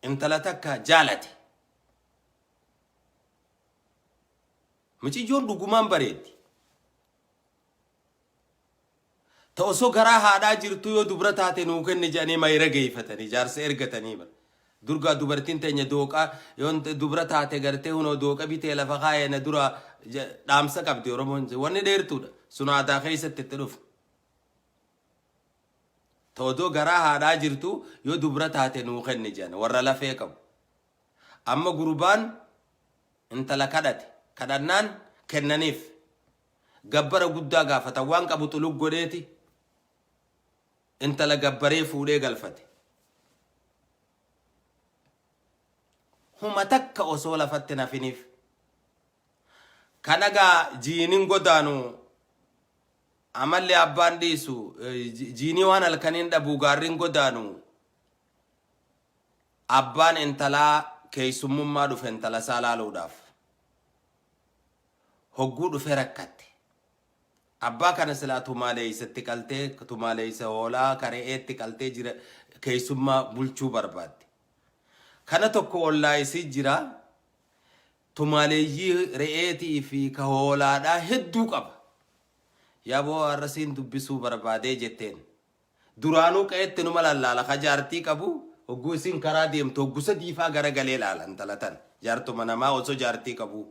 intala takka jaalate. Miciyyoon dhugumaan bareeddi. Ta osoo garaa haadhaa jirtuu yoo dubra taate nuu kenni jedhanii mayra geeyfatanii jaarsa ergatanii bar. Durgaa dubartiin teenya dooqa yoo dubra taate gartee hunoo dooqa bitee lafa kaayee na dura dhaamsa qabdi Oromoon. Wanni dheertuudha. Sun aadaa keessatti itti dhufu. Ta odoo garaa haadhaa jirtu yoo dubra taate nuu kenni jedhan warra lafee qabu. Amma gurbaan intala kadhate. Kadhannaan kennaniif. Gabbara guddaa gaafatan waan qabu xulug godheeti intala gabbaree fuudhee galfate. Huma takka osoo lafatti hin hafiniif. Kana gaa jiinin godaanu amalli abbaan dhiisu jiinii waan halkaniin dhabuu gaarriin godaanu abbaan intalaa keessummummaa dhufe intala isaa laaluudhaaf. Hogguu dhufe rakkatte. Abbaa kana silaa tumaaleeysatti qaltee tumaaleeysa hoolaa ka re'eetti qaltee jira keessummaa bulchuu barbaadde. Kana tokko ollaa isii jira tumaaleeyyii re'eetii fi ka hoolaadhaa hedduu qaba. Yaboo har'a siin dubbisuu barbaadee jetteen. Duraanuu qe'etti numa lallaala ka jaartii qabu hogguu isiin karaa deemtu hoggu sadiifaa gara galee laala intala tan jaartuma namaa osoo jaartii qabuu.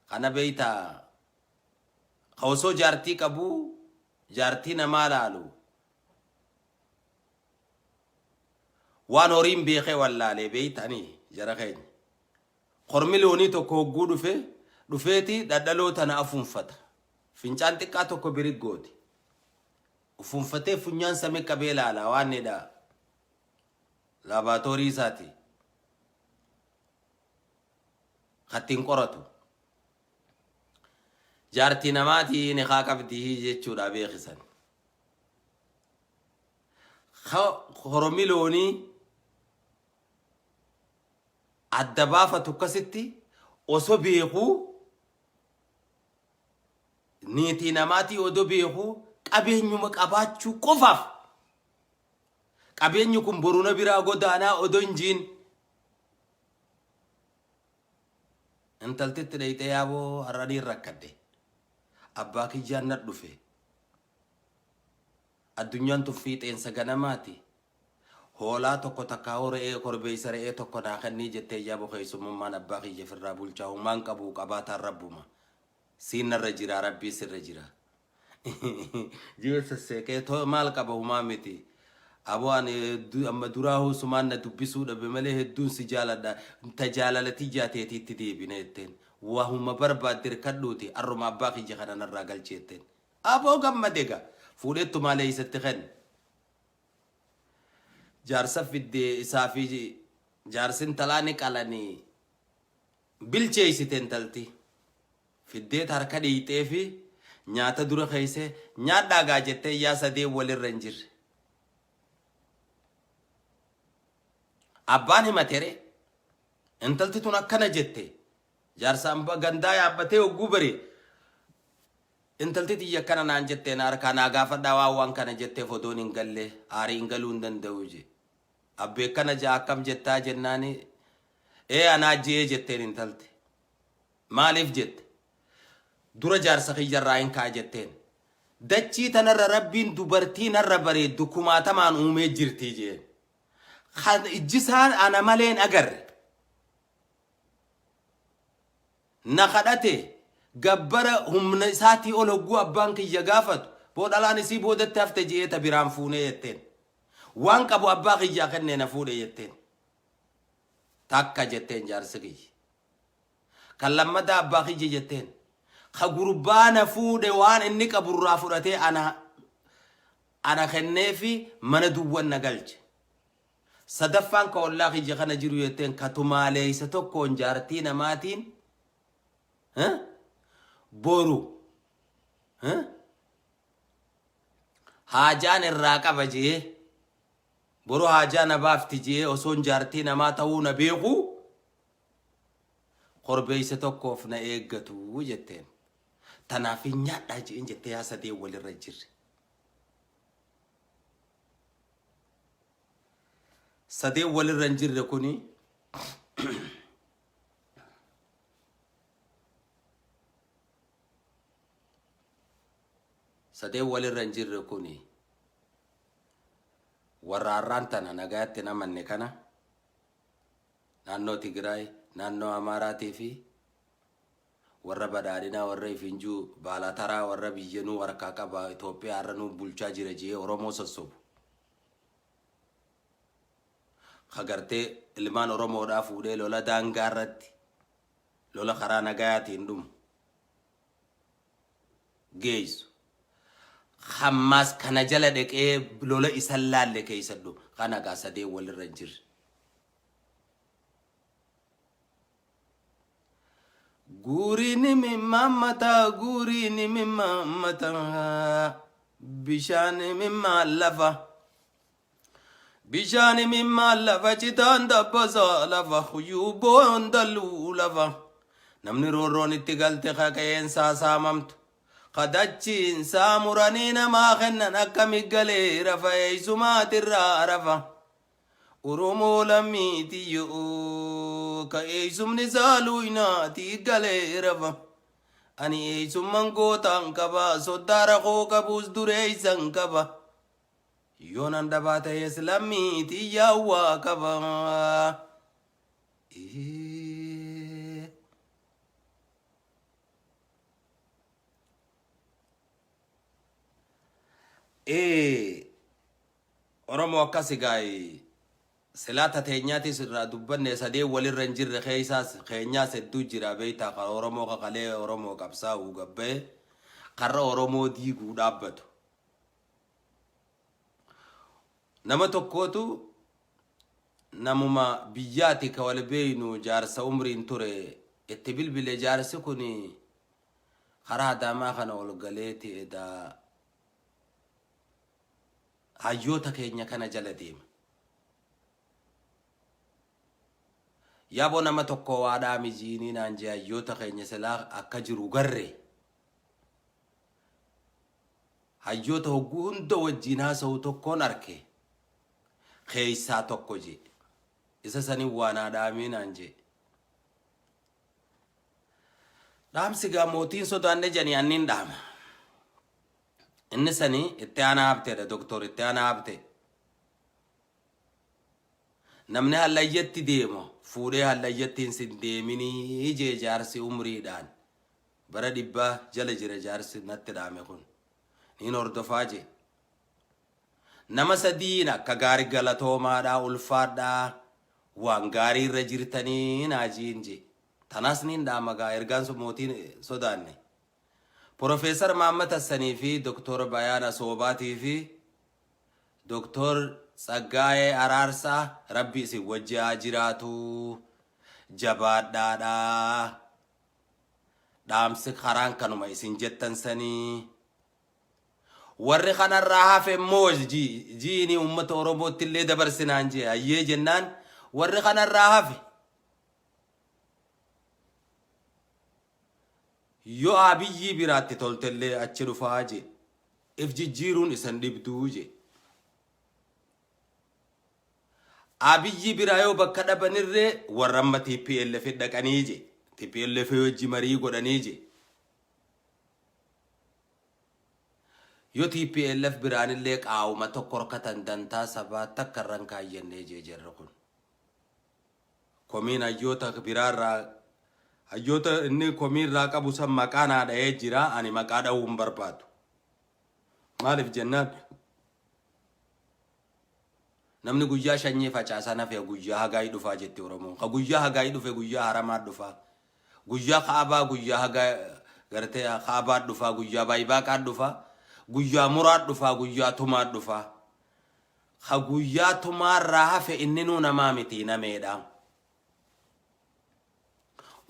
Kana beeytaa ka osoo jaartii qabuu jaartii namaa laalu waan horiin beekee wallaalee beeytanii jara keenya. Kormi loonii tokko hogguu dhufe dhufeeti dhadhaloo tana afuunfata. Fincaan xiqqaa tokko birig gooti. Ufuunfatee funyaan sami qabee laala waan nidha. Laabaatoorii isaati. Kattiin qoratu. Jaartii namaatii nikaa qabdii jechuudha beekisan. Kormi loonii adda baafatu akkasitti osoo beekuu niitii namaatii odoo beekuu qabeenyuma qabaachuu qofaaf qabeenyi kun boru na biraa godaanaa odoo hin jiin intaltitti dhayxee yaaboo har'aniin rakkadhe abbaa kiyyaan na dhufe addunyaan tun fiixeensa ganamaati Hoolaa tokko takkaahuu re'ee korbeeysa re'ee tokko naa kennii jettee yaabo keessummummaan abbaa kiyya firraa bulchaa humaan qabuu qabaataan rabbuma siin narra jiraa rabbii sirra jira jee sesseeqee too maal qaba humaa miti aboo ani amma duraahuu sumaan na dubbisuu dhabe malee hedduun si jaaladha ta jaalala tiyyaa teetiitti deebina jetteen wahuma barbaadde hirkadhuuti arruma abbaa kiyya kana narraa galchi jetteen aboo gammade gaa fuudheettumaa leeysatti kenne. Jaarsa fidde isaa fi Jaarsi intalaa ni qalanii bilcheessite intalti. Fiddeet harka dhiiyxeefi nyaata dura keeyse nyaadhaa gaa jettee yaa sadeen walirra hin jirre. Abbaan himatere intalti tun akkana jette jaarsa amba gandaa yaabbatee hogguu bare intalti tiyya akkana naan jettee na harkaa naa gaafadhaa waan waan kana jetteef odoon hin galle aariin galuu hin danda'u je. Abbee akkana ja'a akkam jettaa jennaani ee anaa je'ee jetteen intalti. Maaliif jette? Dura jaarsa kiyyarraa hin ka'a jetteen. Dachii tanarra Rabbiin dubartii narra bareeddu kumaatamaan uumee jirti jeen. Kan ijjisaan ana malee hin agarre. Na kadhate gabbara humna isaatii ol hogguu abbaan kiyya gaafatu boo dhalaan isii boodatti hafte je'ee ta biraan fuunee jetteen. Waan qabu abbaa kiyyaa kennee na fuudhe jetteen. Takka jetteen jaarsi kiyya. Kan lammataa abbaa kiyya jetteen. Ka gurbaa na fuudhe waan inni qaburraa fudhatee ana ana kenneefi mana duwwan na galche. Sadaffaan ka ollaa kiyya kana jiru jetteen ka tumaaleeysa tokkoon jaartii namaatiin boru haajaan irraa qaba jee boru haajaa na baafti jee osoon jaartii namaa ta'uu na beekuu korbeeysa tokkoof na eeggatu jetteen. Tanaaf hin nyaadhaa je'een jettee yaa sadeen walirra jirre. Sadeen walirra hin jirre kuni sadeen walirra hin jirre kuni warra har'aan tana nagayaatti hin amanne kana naannoo Tigraay, naannoo Amaaraatii fi warra badhaadhinaa warra ifinjuu baalataraa warra biyya nuu harkaa qaba Itoophiyaa har'a nuu bulchaa jira jee Oromoo sossobu. Ka gartee ilmaan Oromoodhaa fuudhee lola daangaa irratti lola karaa nagayaatiin dhumu geessu. Hammaas kana jala dhaqee lola isan laalle keessadhu kana gaa sadeen walirra hin jirre. Guuriin mimmammata guuriin mimmammata bishaan mimmaan lafa bishaan mimmaan lafa citaan dabbasaa lafa huyyuubboon dalluu lafa namni roorroon itti galte kaka'eensaa saamamtu kadachiin saamuranii namaa kennan akkami galee rafa eeysumaatirraa rafa. Oromoo lammii tiyyoo ka eeysumni isaa luuynaatii galee rafa. Ani eeysumman gootaan qaba soddaa rakoo qabuus dureeysan qaba. Yoonan dhabaa ta'es lammii tiyyaa waa qaba. Ee. Oromo akkasi gaay silaa ta teenyaatis irraa dubbanne sadeen walirra hin jirre keeysaas keenyaas hedduu jira beeytaa ka Oromoo ka kalee Oromoo qabsaa'u gabbaye karra Oromoo diiguu dhaabbatu. Nama tokkootu namuma biyyaati ka wal beeynu jaarsa umriin ture itti bilbile jaarsi kun karaa Adaamaa kana ol galeeti edaa hayyoota keenya kana jala deema. Yaaboo nama tokko waa dhaami jiinii naan jee hayyoota keenya silaa akka jiru garre. Hayyoota hogguu hunda wajjiin haasa'u tokkoon arke. Keeysaa tokko jee. Isa sanin waa naa dhaamii naan jee. Dhaamsi gaa mootiin sodaanne jedhanii anniin dhaama. Inni sani itti aanaa habteedha doktor itti aanaa habtee. Namni hallayyatti deemu fuudhee hallayyatti hin sin deeminii jee jaarsi umriidhaan bara dhibbaa jala jira jaarsi natti dhaame kun. Niin hordofaa jee. Nama sadiin akka gaari galatoomaadhaa ulfaadhaa waan gaarii irra jirtanii naa jiin jee. Tanaas niin dhaama gaa ergaan sun mootiin sodaanne. Porofeesar Mahammad Hassanii fi Doktor Bayaan Asoobaatii fi Doktor Tsaggaayee Araarsaa rabbi isin wajji haa jiraatu. Jabaadhaadha. Dhaamsi karaan kanuma isin jettan sanii. Warri kanarraa hafe immoo jiini uummata Oromootti illee dabarsinaan jee hayyee jennaan warri kanarraa hafe yoo Abiyyii biraatti toltellee achi dhufaa jee if jijjiiruun isan dhibduu jee. Abiyyi biraa yoo bakka dhabanirree warra amma TPLF dhaqanii je. TPLF wajji marii godhanii je. Yoo TPLF biraanillee qaawuma tokko horkatan dantaa sabaa takka irra hin kaayyannee jee jarri kun. Komiin hayyoota biraarraa hayyoota inni komii irraa qabu san maqaa naa dhahee jira ani maqaa dhahuu hin barbaadu. Maaliif jennaan namni guyyaa shanyii facaasan hafe guyyaa hagaayii dhufaa jetti Oromoon. Ka guyyaa hagaayii dhufe guyyaa haramaa dhufaa. Guyyaa ka'abaa guyyaa hagaa gartee ka'abaa dhufaa guyyaa baaybaaqaa dhufaa guyyaa muraa dhufaa guyyaa tumaa dhufaa. Ka guyyaa tumaarraa hafe inninuu namaa miti nameedha.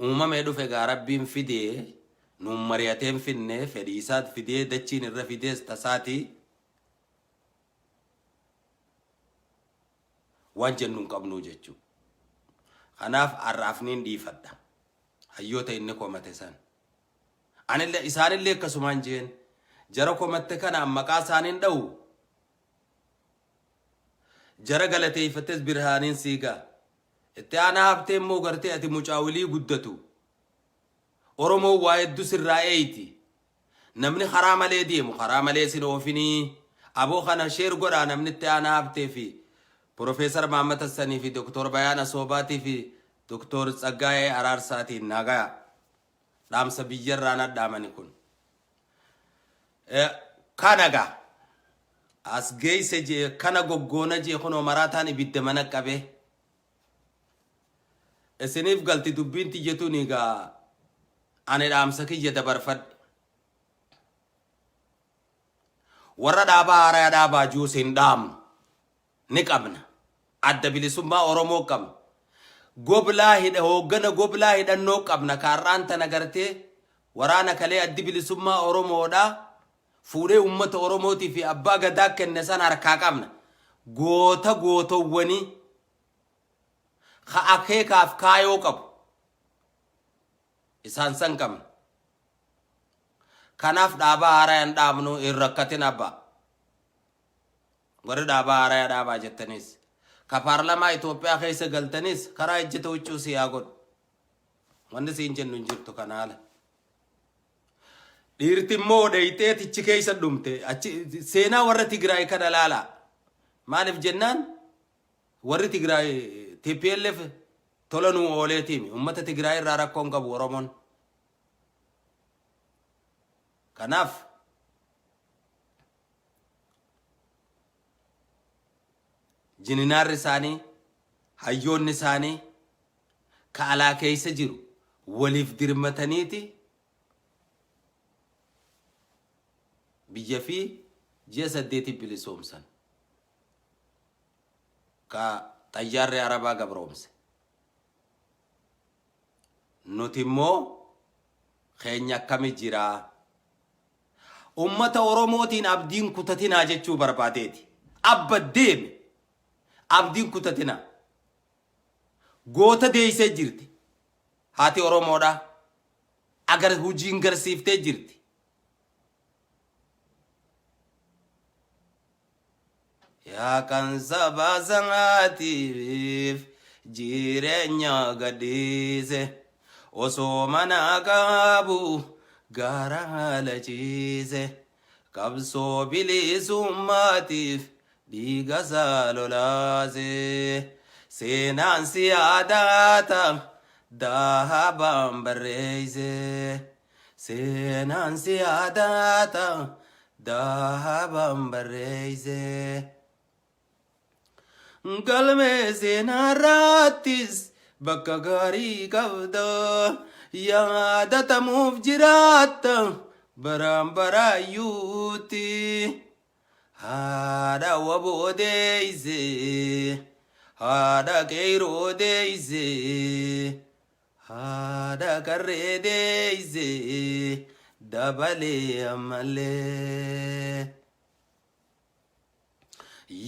Uumamee dhufe gaa rabbiin fidee nuun mari'atee hin finne fedhii isaat fidee dachiin irra fidees tasaatii waan jennu hin qabnuu jechuu. Kanaaf har'aaf niin dhiifadha. Hayyoota inni komate san. Anillee isaanillee akkasumaan jeen jara komatte kana maqaa isaaniin dha'u jara galateeffattes birhaaniin siigaa. Itti aanaa haftee immoo gartee ati mucaa wilii guddatu. Oromoon waa hedduu sirraa eeyti. Namni karaa malee deemu karaa malee sin oofinii. Aboo kana share godhaa namni itti aanaa haftee fi Profeesar Mahammad Hassanii fi Doktor Bayaan Asoobaatii fi Doktor Tsaggaayee Araarsaatiin naa gaya. Dhaamsa biyyarraa nadhaamani kun. Kana gaa. As geeyse jee kana goggoona jee kunoo maraataan ibidda mana qabee. Isiniif galti dubbiin tiyya tuni gaa ani dhaamsa kiyya dabarfadhe. Warra dhaabaa haaraya dhaabaa juus hin dhaamnu. Ni qabna. Adda bilisummaa Oromoo qabna. Goblaa hidha hooggana goblaa hidhannoo qabna kaarraan tana gartee waraana kalee addi bilisummaa Oromoodha. Fuudhee uummata Oromootii fi abbaa gadaa kenne san harkaa qabna. Goota gootowwanii ka akeekaaf kaayoo qabu isaan san qabna. Kanaaf dhaabaa haaraa hin dhaabnu hin rakkatin abbaa. Warri dhaabaa haaraya dhaabaa jettanis. Ka paarlamaa Itoophiyaa keessa galtanis karaa ejjeta huccuu si haa godhu. Wanni siin jennu hin jirtu kana ala. Dhiirti immoo dheeyxee tichi keessa dhumte. Achi seenaa warra Tigraay kana laalaa. Maaliif jennaan warri Tigraay TPLF tola nuu ooleetiimi. Uummata Tigraay irraa rakkoon qabu Oromoon. Kanaaf jininaarri isaanii hayyoonni isaanii ka alaa keessa jiru waliif dirmataniiti biyya fi ji'a saddeeti bilisoomsan ka xayyaarri arabaa gabroomse. Nuti immoo keenya akkami jiraa? Ummata Oromootiin abdiin kutatinaa jechuu barbaadeeti. Abba deeme abdiin kutatinaa. Goota deeysee jirti. Haati Oromoodha. Agar hujiin garsiiftee jirti. Yaa kan saba sanaatiif jireenya gadhiise osoo mana qabu gaara haala ciise qabsoo bilisummaatiif dhiiga isaa lolaase seenaan si yaadata dahabaan barreeyse. Seenaan si yaadata dahabaan barreeyse. Galmee seenaarraattis bakka gaarii qabda yaadatamuuf jiraatta baraan baraayyuutti. Haadha waboo deeyse, haadha qeeyroo deeyse, haadha qarree deeyse, dabalee ammallee.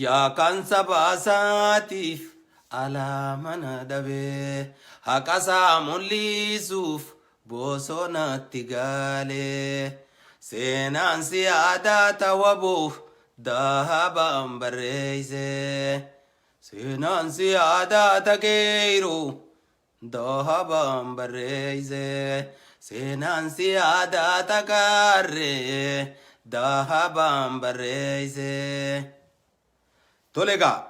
Yaa kan sabaasaatiif alaa mana dhabee haqasaa mul'isuuf bosonatti galee seenaan si yaadata wabuuf dahabaan barreeyse seenaan si yaadata qeeyruu dahabaan barreeyse seenaan si yaadata qarree dahabaan barreeyse. Tole egaa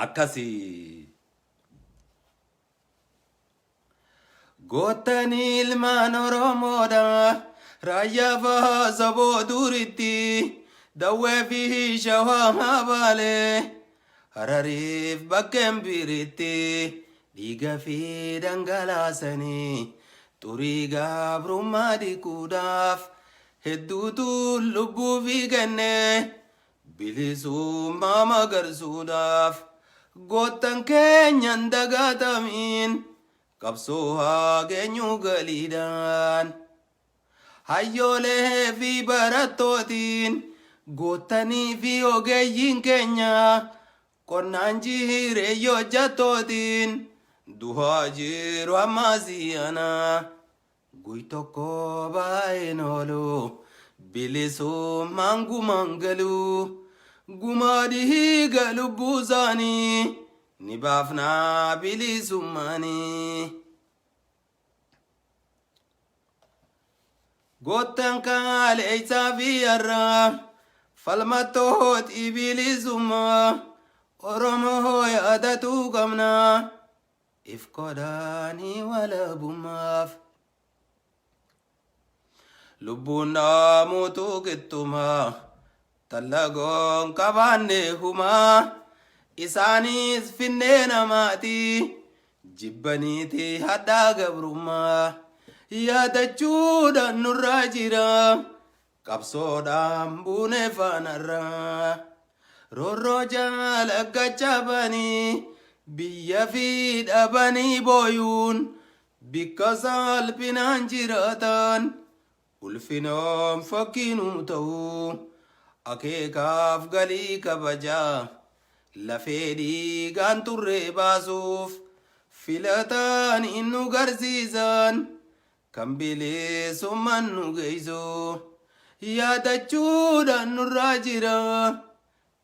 akkasii. Goottanii ilmaan Oromoodha. Raayyaa fa'aa saboo duritti. Dawwee fi shawaa baalee. Harariif bakkeen biritti. Dhiiga fi dhangalaasanii. Xurii gabrummaa dhiquudhaaf. Hedduutu lubbuu fi kenne. Bilisummaa magarsuudhaaf. Goottan keenyan dagatamiin. Qabsoo haa geenyu galiidhaan. Hayyoolee fi barattootiin goottanii fi ogeeyyiin keenya qonnaan jireeyyo hojjattootiin duhaa jiru amma si'ana. Guy tokko baay'een oolu bilisummaan gumaan galu gumaa dhiiga lubbuu isaanii ni baafnaa bilisummaanii. Goottan kaaleessaa fi har'aa falmattooti bilisummaa Oromoo yaadatuu qabna. If godhaanii walabummaaf. Lubbuun dhaamuutu qixxumaa tallagoon qabaanne humaa isaanis finnee namaati jibbaniiti hadhaa gabrummaa yaadachuudhaan nurraa jira qabsoodhaan buune faanarraa roorroo jaala gachabanii biyya fi dhabanii booyuun bikka salphinaan jiraatan ulfinoon fakkiinuu ta'uu akeekaaf galii kabajaa lafee dhiigaan turree baasuuf filataan innu garsiisan kan bilisummaan nu geessu yaadachuudhaan nurraa jira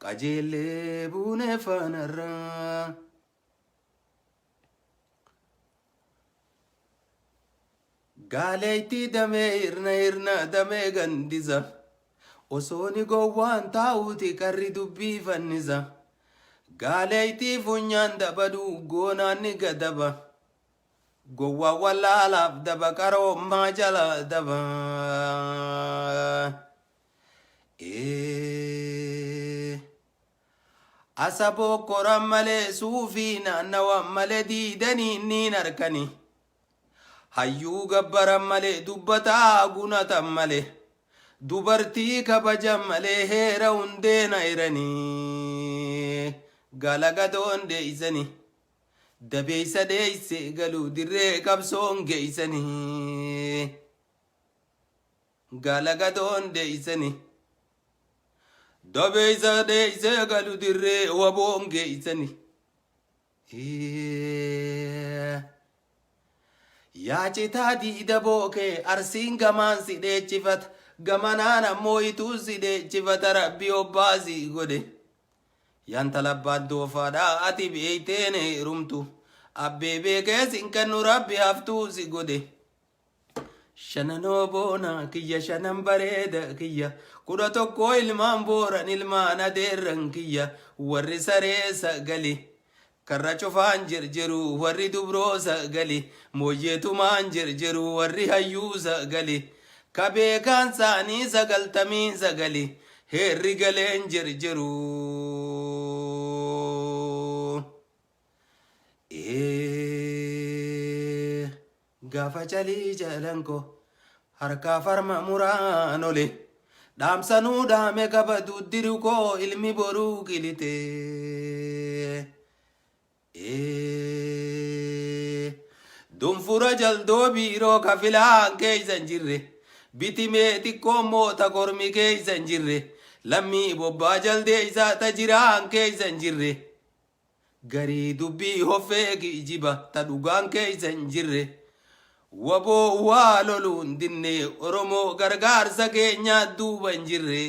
qajeellee buunee faanarraa. Gaaleetti damee hirna hirna damee gandisa. Osoo ni gowwaan taa'uuti qarri dubbii fannisa. Gaaleetti funyaan dabaduu goonaan ni gadaba. Gowwaa wallaalaaf daba qaroommaa jala daba. Ee. Asaboo koran malee suufii naannawan malee diidanii niin harkani. Hayyuu gabbaran malee dubbataa gunatan malee. Dubartii kabajan malee heera hundeena eranii. Galagadoon deeysanii. Dabeeysa dheeyse galuu dirree qabsoon geeysanii. Galagadoon deeysanii. Dabeeysa dheeysee galu dirree waboon geeysanii. Yaa citaa diida bookee arsiin gamaan si dheechifata gamanaan ammoo ituu si dheechifata rabbi obbaa si godhe. Yaa intala abbaan doofaadha ati beeyteen heerumtu abbee beekee sin kennu rabbi haftuu si godhe. Shananoo boona kiyya shanan bareeda kiyya 11 ilmaan booran ilmaan adeerran kiyya warri saree sagali karra cufaan jirjiru warri dubroo sagali mooyyeetumaan jirjiru warri hayyuu sagali ka beekaan saanii 99 heerri galeen jirjiru. Ee, gaafa calii jalanko harkaa farma muraan ole Dhaamsanuu dhaame qabatu diru koo ilmi boruu qilite. Dunfura jaldoo biiroo ka filaan keeysa hin jirre. Bitimee xiqqoo immoo ta kormi keeysa hin jirre. Lammii bobbaa jaldeeysa ta jiraan keeysa hin jirre. Garii dubbii hoffee kijiba ta dhugaan keeysa hin jirre. Waboo waa loluun dinne Oromoo gargaarsa keenyaa duuba hin jirre.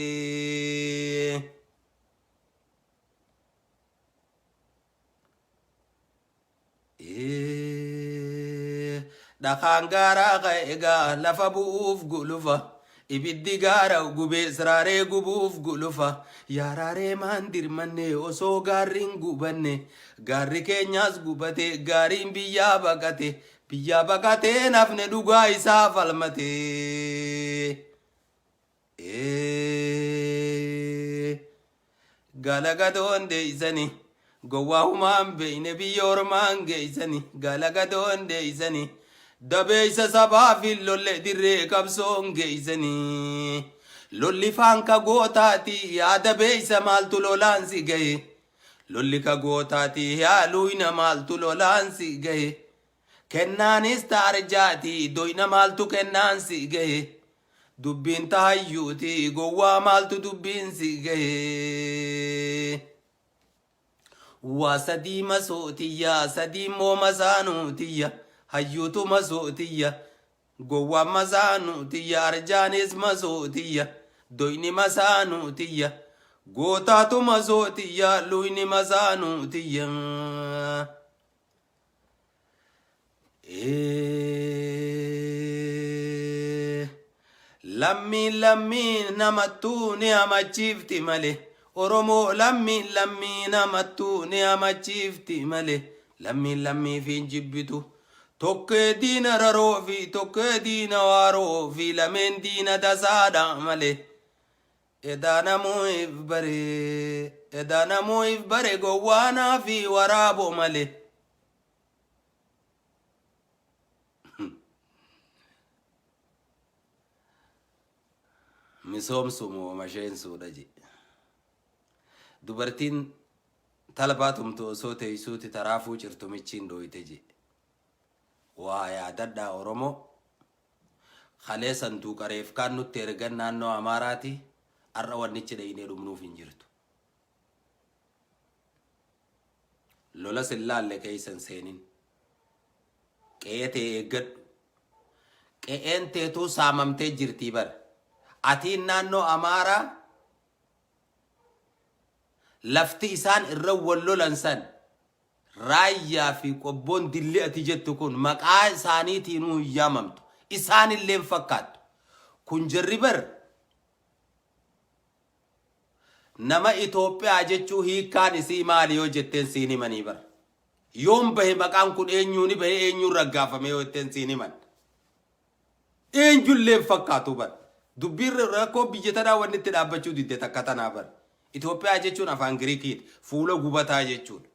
Dhakaan gaaraa ka'e egaa lafa bu'uuf gulufa. Ibiddi gaara gubee siraaree gubuuf gulufa. Yaa raaree maan dirmanne osoo gaarri hin gubanne. Gaarri keenyaas gubate gaariin biyyaa baqate. Biyyaa baqatee nafne dhugaa isaa falmate. Galagadoon deeysani gowwaa humaan beeyne biyya ormaan geeysani galagadoon deeysani dabeeysa sabaa fi lolle dirree qabsoon geeysani lolli faanka gootaati yaa dabeeysa maaltu lolaan si gahe lolli ka gootaati yaa luuyna maaltu lolaan si gahe kennaanis ta arjaati doyna maaltu kennaan si gahe Dubbiin ta hayyuuti gowwaa maaltu dubbiin si gahe. Waa sadii masootiyya sadii immoo masaanuutiyya hayyuutu masootiyya gowwaan masaanuutiyya arjaanis masootiyya doyni masaanuutiyya gootaatu masootiyya luyni masaanuutiyya. Lammiin lammii namattuu ni hamachiifti malee. Oromoo lammiin lammii namattuu ni hamachiifti malee. Lammiin lammiif hin jibbitu. Tokkee diina raroo fi tokkee diina waaroo fi lameen diina tasaadha malee. Edaa namuu if bare edaa namuu if bare gowwaanaa fi waraaboo malee. Misoomsu moo masheensuudha je. Dubartiin talbaa tumtu osoo teessuuti taraafuu cirtu michiin dhooyte je. Waa yaadadhaa Oromoo. Kalee sanduuqa reefkaan nutti ergan naannoo Amaaraati har'a wannichi dhaynee dhumnuuf hin jirtu. Lola sin laalle keessa hin seenin. Qe'ee tee eeggadhu. Qe'een teetuu saamamtee jirtii bar. Atiin naannoo Amaaraa lafti isaan irra wal lolan san Raayyaa fi Qobboon dilli ati jettu kun maqaa isaaniitiinuu hin yaamamtu. Isaanillee hin fakkaattu. Kun jarri bar nama Itoophiyaa jechuu hiikkaan isii maali yoo jetteen siin himanii bar. Yoom bahe maqaan kun eenyuuni bahe eenyuun raggaafame yoo jetteen siin himan. Eenyullee hin fakkaatu bar. Dubbiin rakkoo biyya tanaa wanni itti dhaabbachuu didde takka tanaa bar. Itoophiyaa jechuun afaan Giriikiiti. Fuula gubataa jechuudha.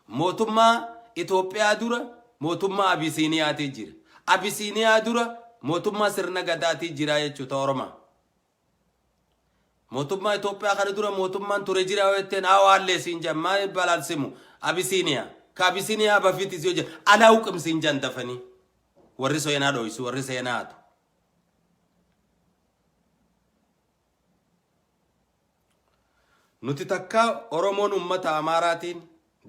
Mootummaa Itoophiyaa dura mootummaa Abisiiniyaatii jira. Abisiiniyaa dura mootummaa sirna gadaatii jira jechuudha Oromaa. Mootummaa Itoophiyaa kana dura mootummaan ture jira yoo jetteen awaallee siin jedhan maal balaalsimu Abisiiniyaa. Ka Abisiiniyaa bafiitis yoo jedhan alaawqim siin jedhan dafanii. Warri seenaa dhoysu warri seenaa hatu. Nuti takka Oromoon ummata Amaaraatiin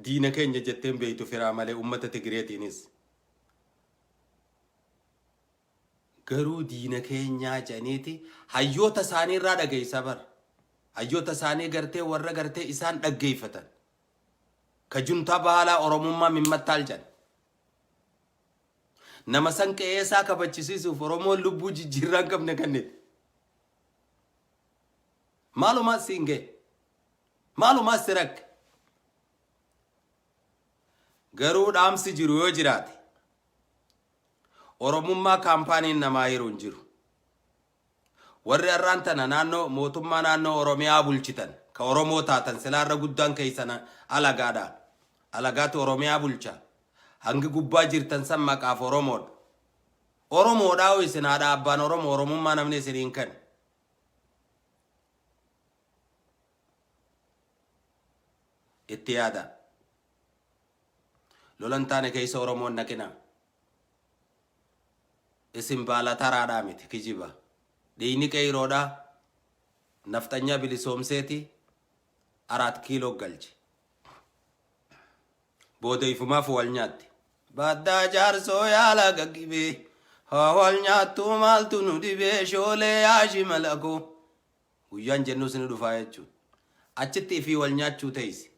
diina keenya jetteen beektu firaa malee ummata Tigireetiinis. Garuu diina keenyaa jedhaniiti hayyoota isaanii irraa dhageessa bar. Hayyoota isaanii gartee warra gartee isaan dhaggeeffatan. Ka juntaa bahalaa Oromummaa mimmattaal jedhan. Nama san qe'ee isaa kabachisiisuuf Oromoon lubbuu jijjiirraa hin qabne kennite. Maalumaa siin ga'e. Maalumaa si rakke. Garuu dhaamsi jiru yoo jiraate Oromummaa kaampaaniin namaa hiru hin jiru. Warri har'aan tana naannoo mootummaa naannoo Oromiyaa bulchitan ka Oromoo taatan silaa irra guddaan keessan alagaadha. Alagaatu Oromiyaa bulcha. Hangi gubbaa jirtan san maqaaf Oromoodha. Oromoodhaa hoo isin haadha abbaan Oromoo Oromummaa namni isin hin kennu. Itti yaada. Lolan taane keessa Oromoon naqina. Isin baala taraadhaa miti kijiba. Dhiigni qeeyroodhaa nafxanyaa bilisoomseeti Araat kiiloo galche. Booda ifumaaf wal nyaatti. Baddaa jaarsoo yaala gaggibee haa wal nyaattuu maaltu nu dhibee shoolee yaashi malakoo. Guyyaan jennus ni dhufaa jechuudha. Achitti ifii wal nyaachuu teessi.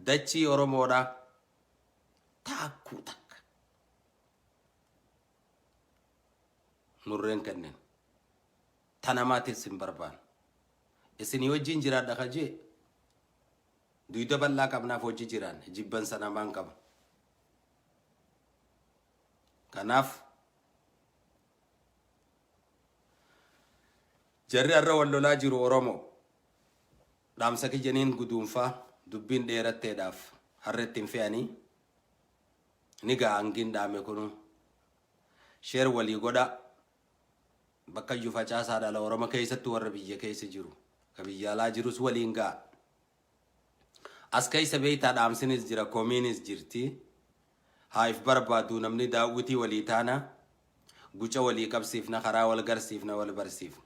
Dachii Oromoodhaa taakkuu takka murreen kennen. Ta namaatis hin barbaannu. Isinii wajjin jiraadha ka jee duyda bal'aa qabnaaf hojii jiraanne jibbansa namaan qaba. Kanaaf jarri har'a wal lolaa jiru Oromoo dhaamsa kiyyaniin guduunfaa dubbiin dheeratteedhaaf harretti hin fe'anii ni ga'a hangiin dhaame kunuu sheer walii godhaa. Bakkayyuu facaasaa dhala Oromo keessatti warra biyya keessa jiru ka biyya alaa jirus waliin ga'a. As keessa beektaa dhaamsinis jira komiinis jirti. Haa if barbaadu namni daawwitii walii taana guca walii qabsiifna karaa wal garsiifna wal barsiifna.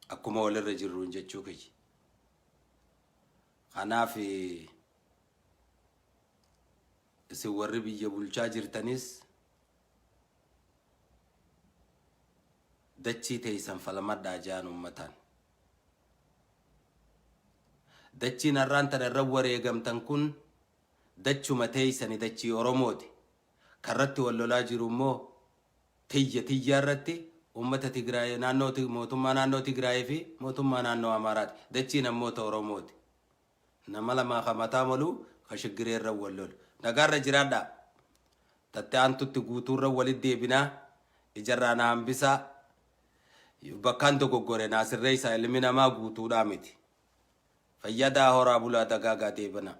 Akkuma walirra jirruun jechuu kiyya. Kanaaf isin warri biyya bulchaa jirtanis Dachii teeysan falmadhaa ja'an ummataan. Dachiin har'aan tana irra wareegamtan kun dachuma teeysani dachii Oromooti. Ka irratti wal lolaa jiru immoo tiyya tiyyaa irratti ummata Tigraay naannoo mootummaa naannoo Tigraay fi mootummaa naannoo Amaaraati. Dachiin ammoo ta Oromooti. Nama lamaa ka mataa molu ka shiggiree irra wal lolu. Nagaarra jiraadhaa. Tatti aantutti guutuurra walitti deebinaa. Ijarraa na hambisaa. Bakkaan dogoggore naa sirreessaa ilmi namaa guutuudhaa miti. Fayyadaa horaa bulaa dagaagaa deebanaa.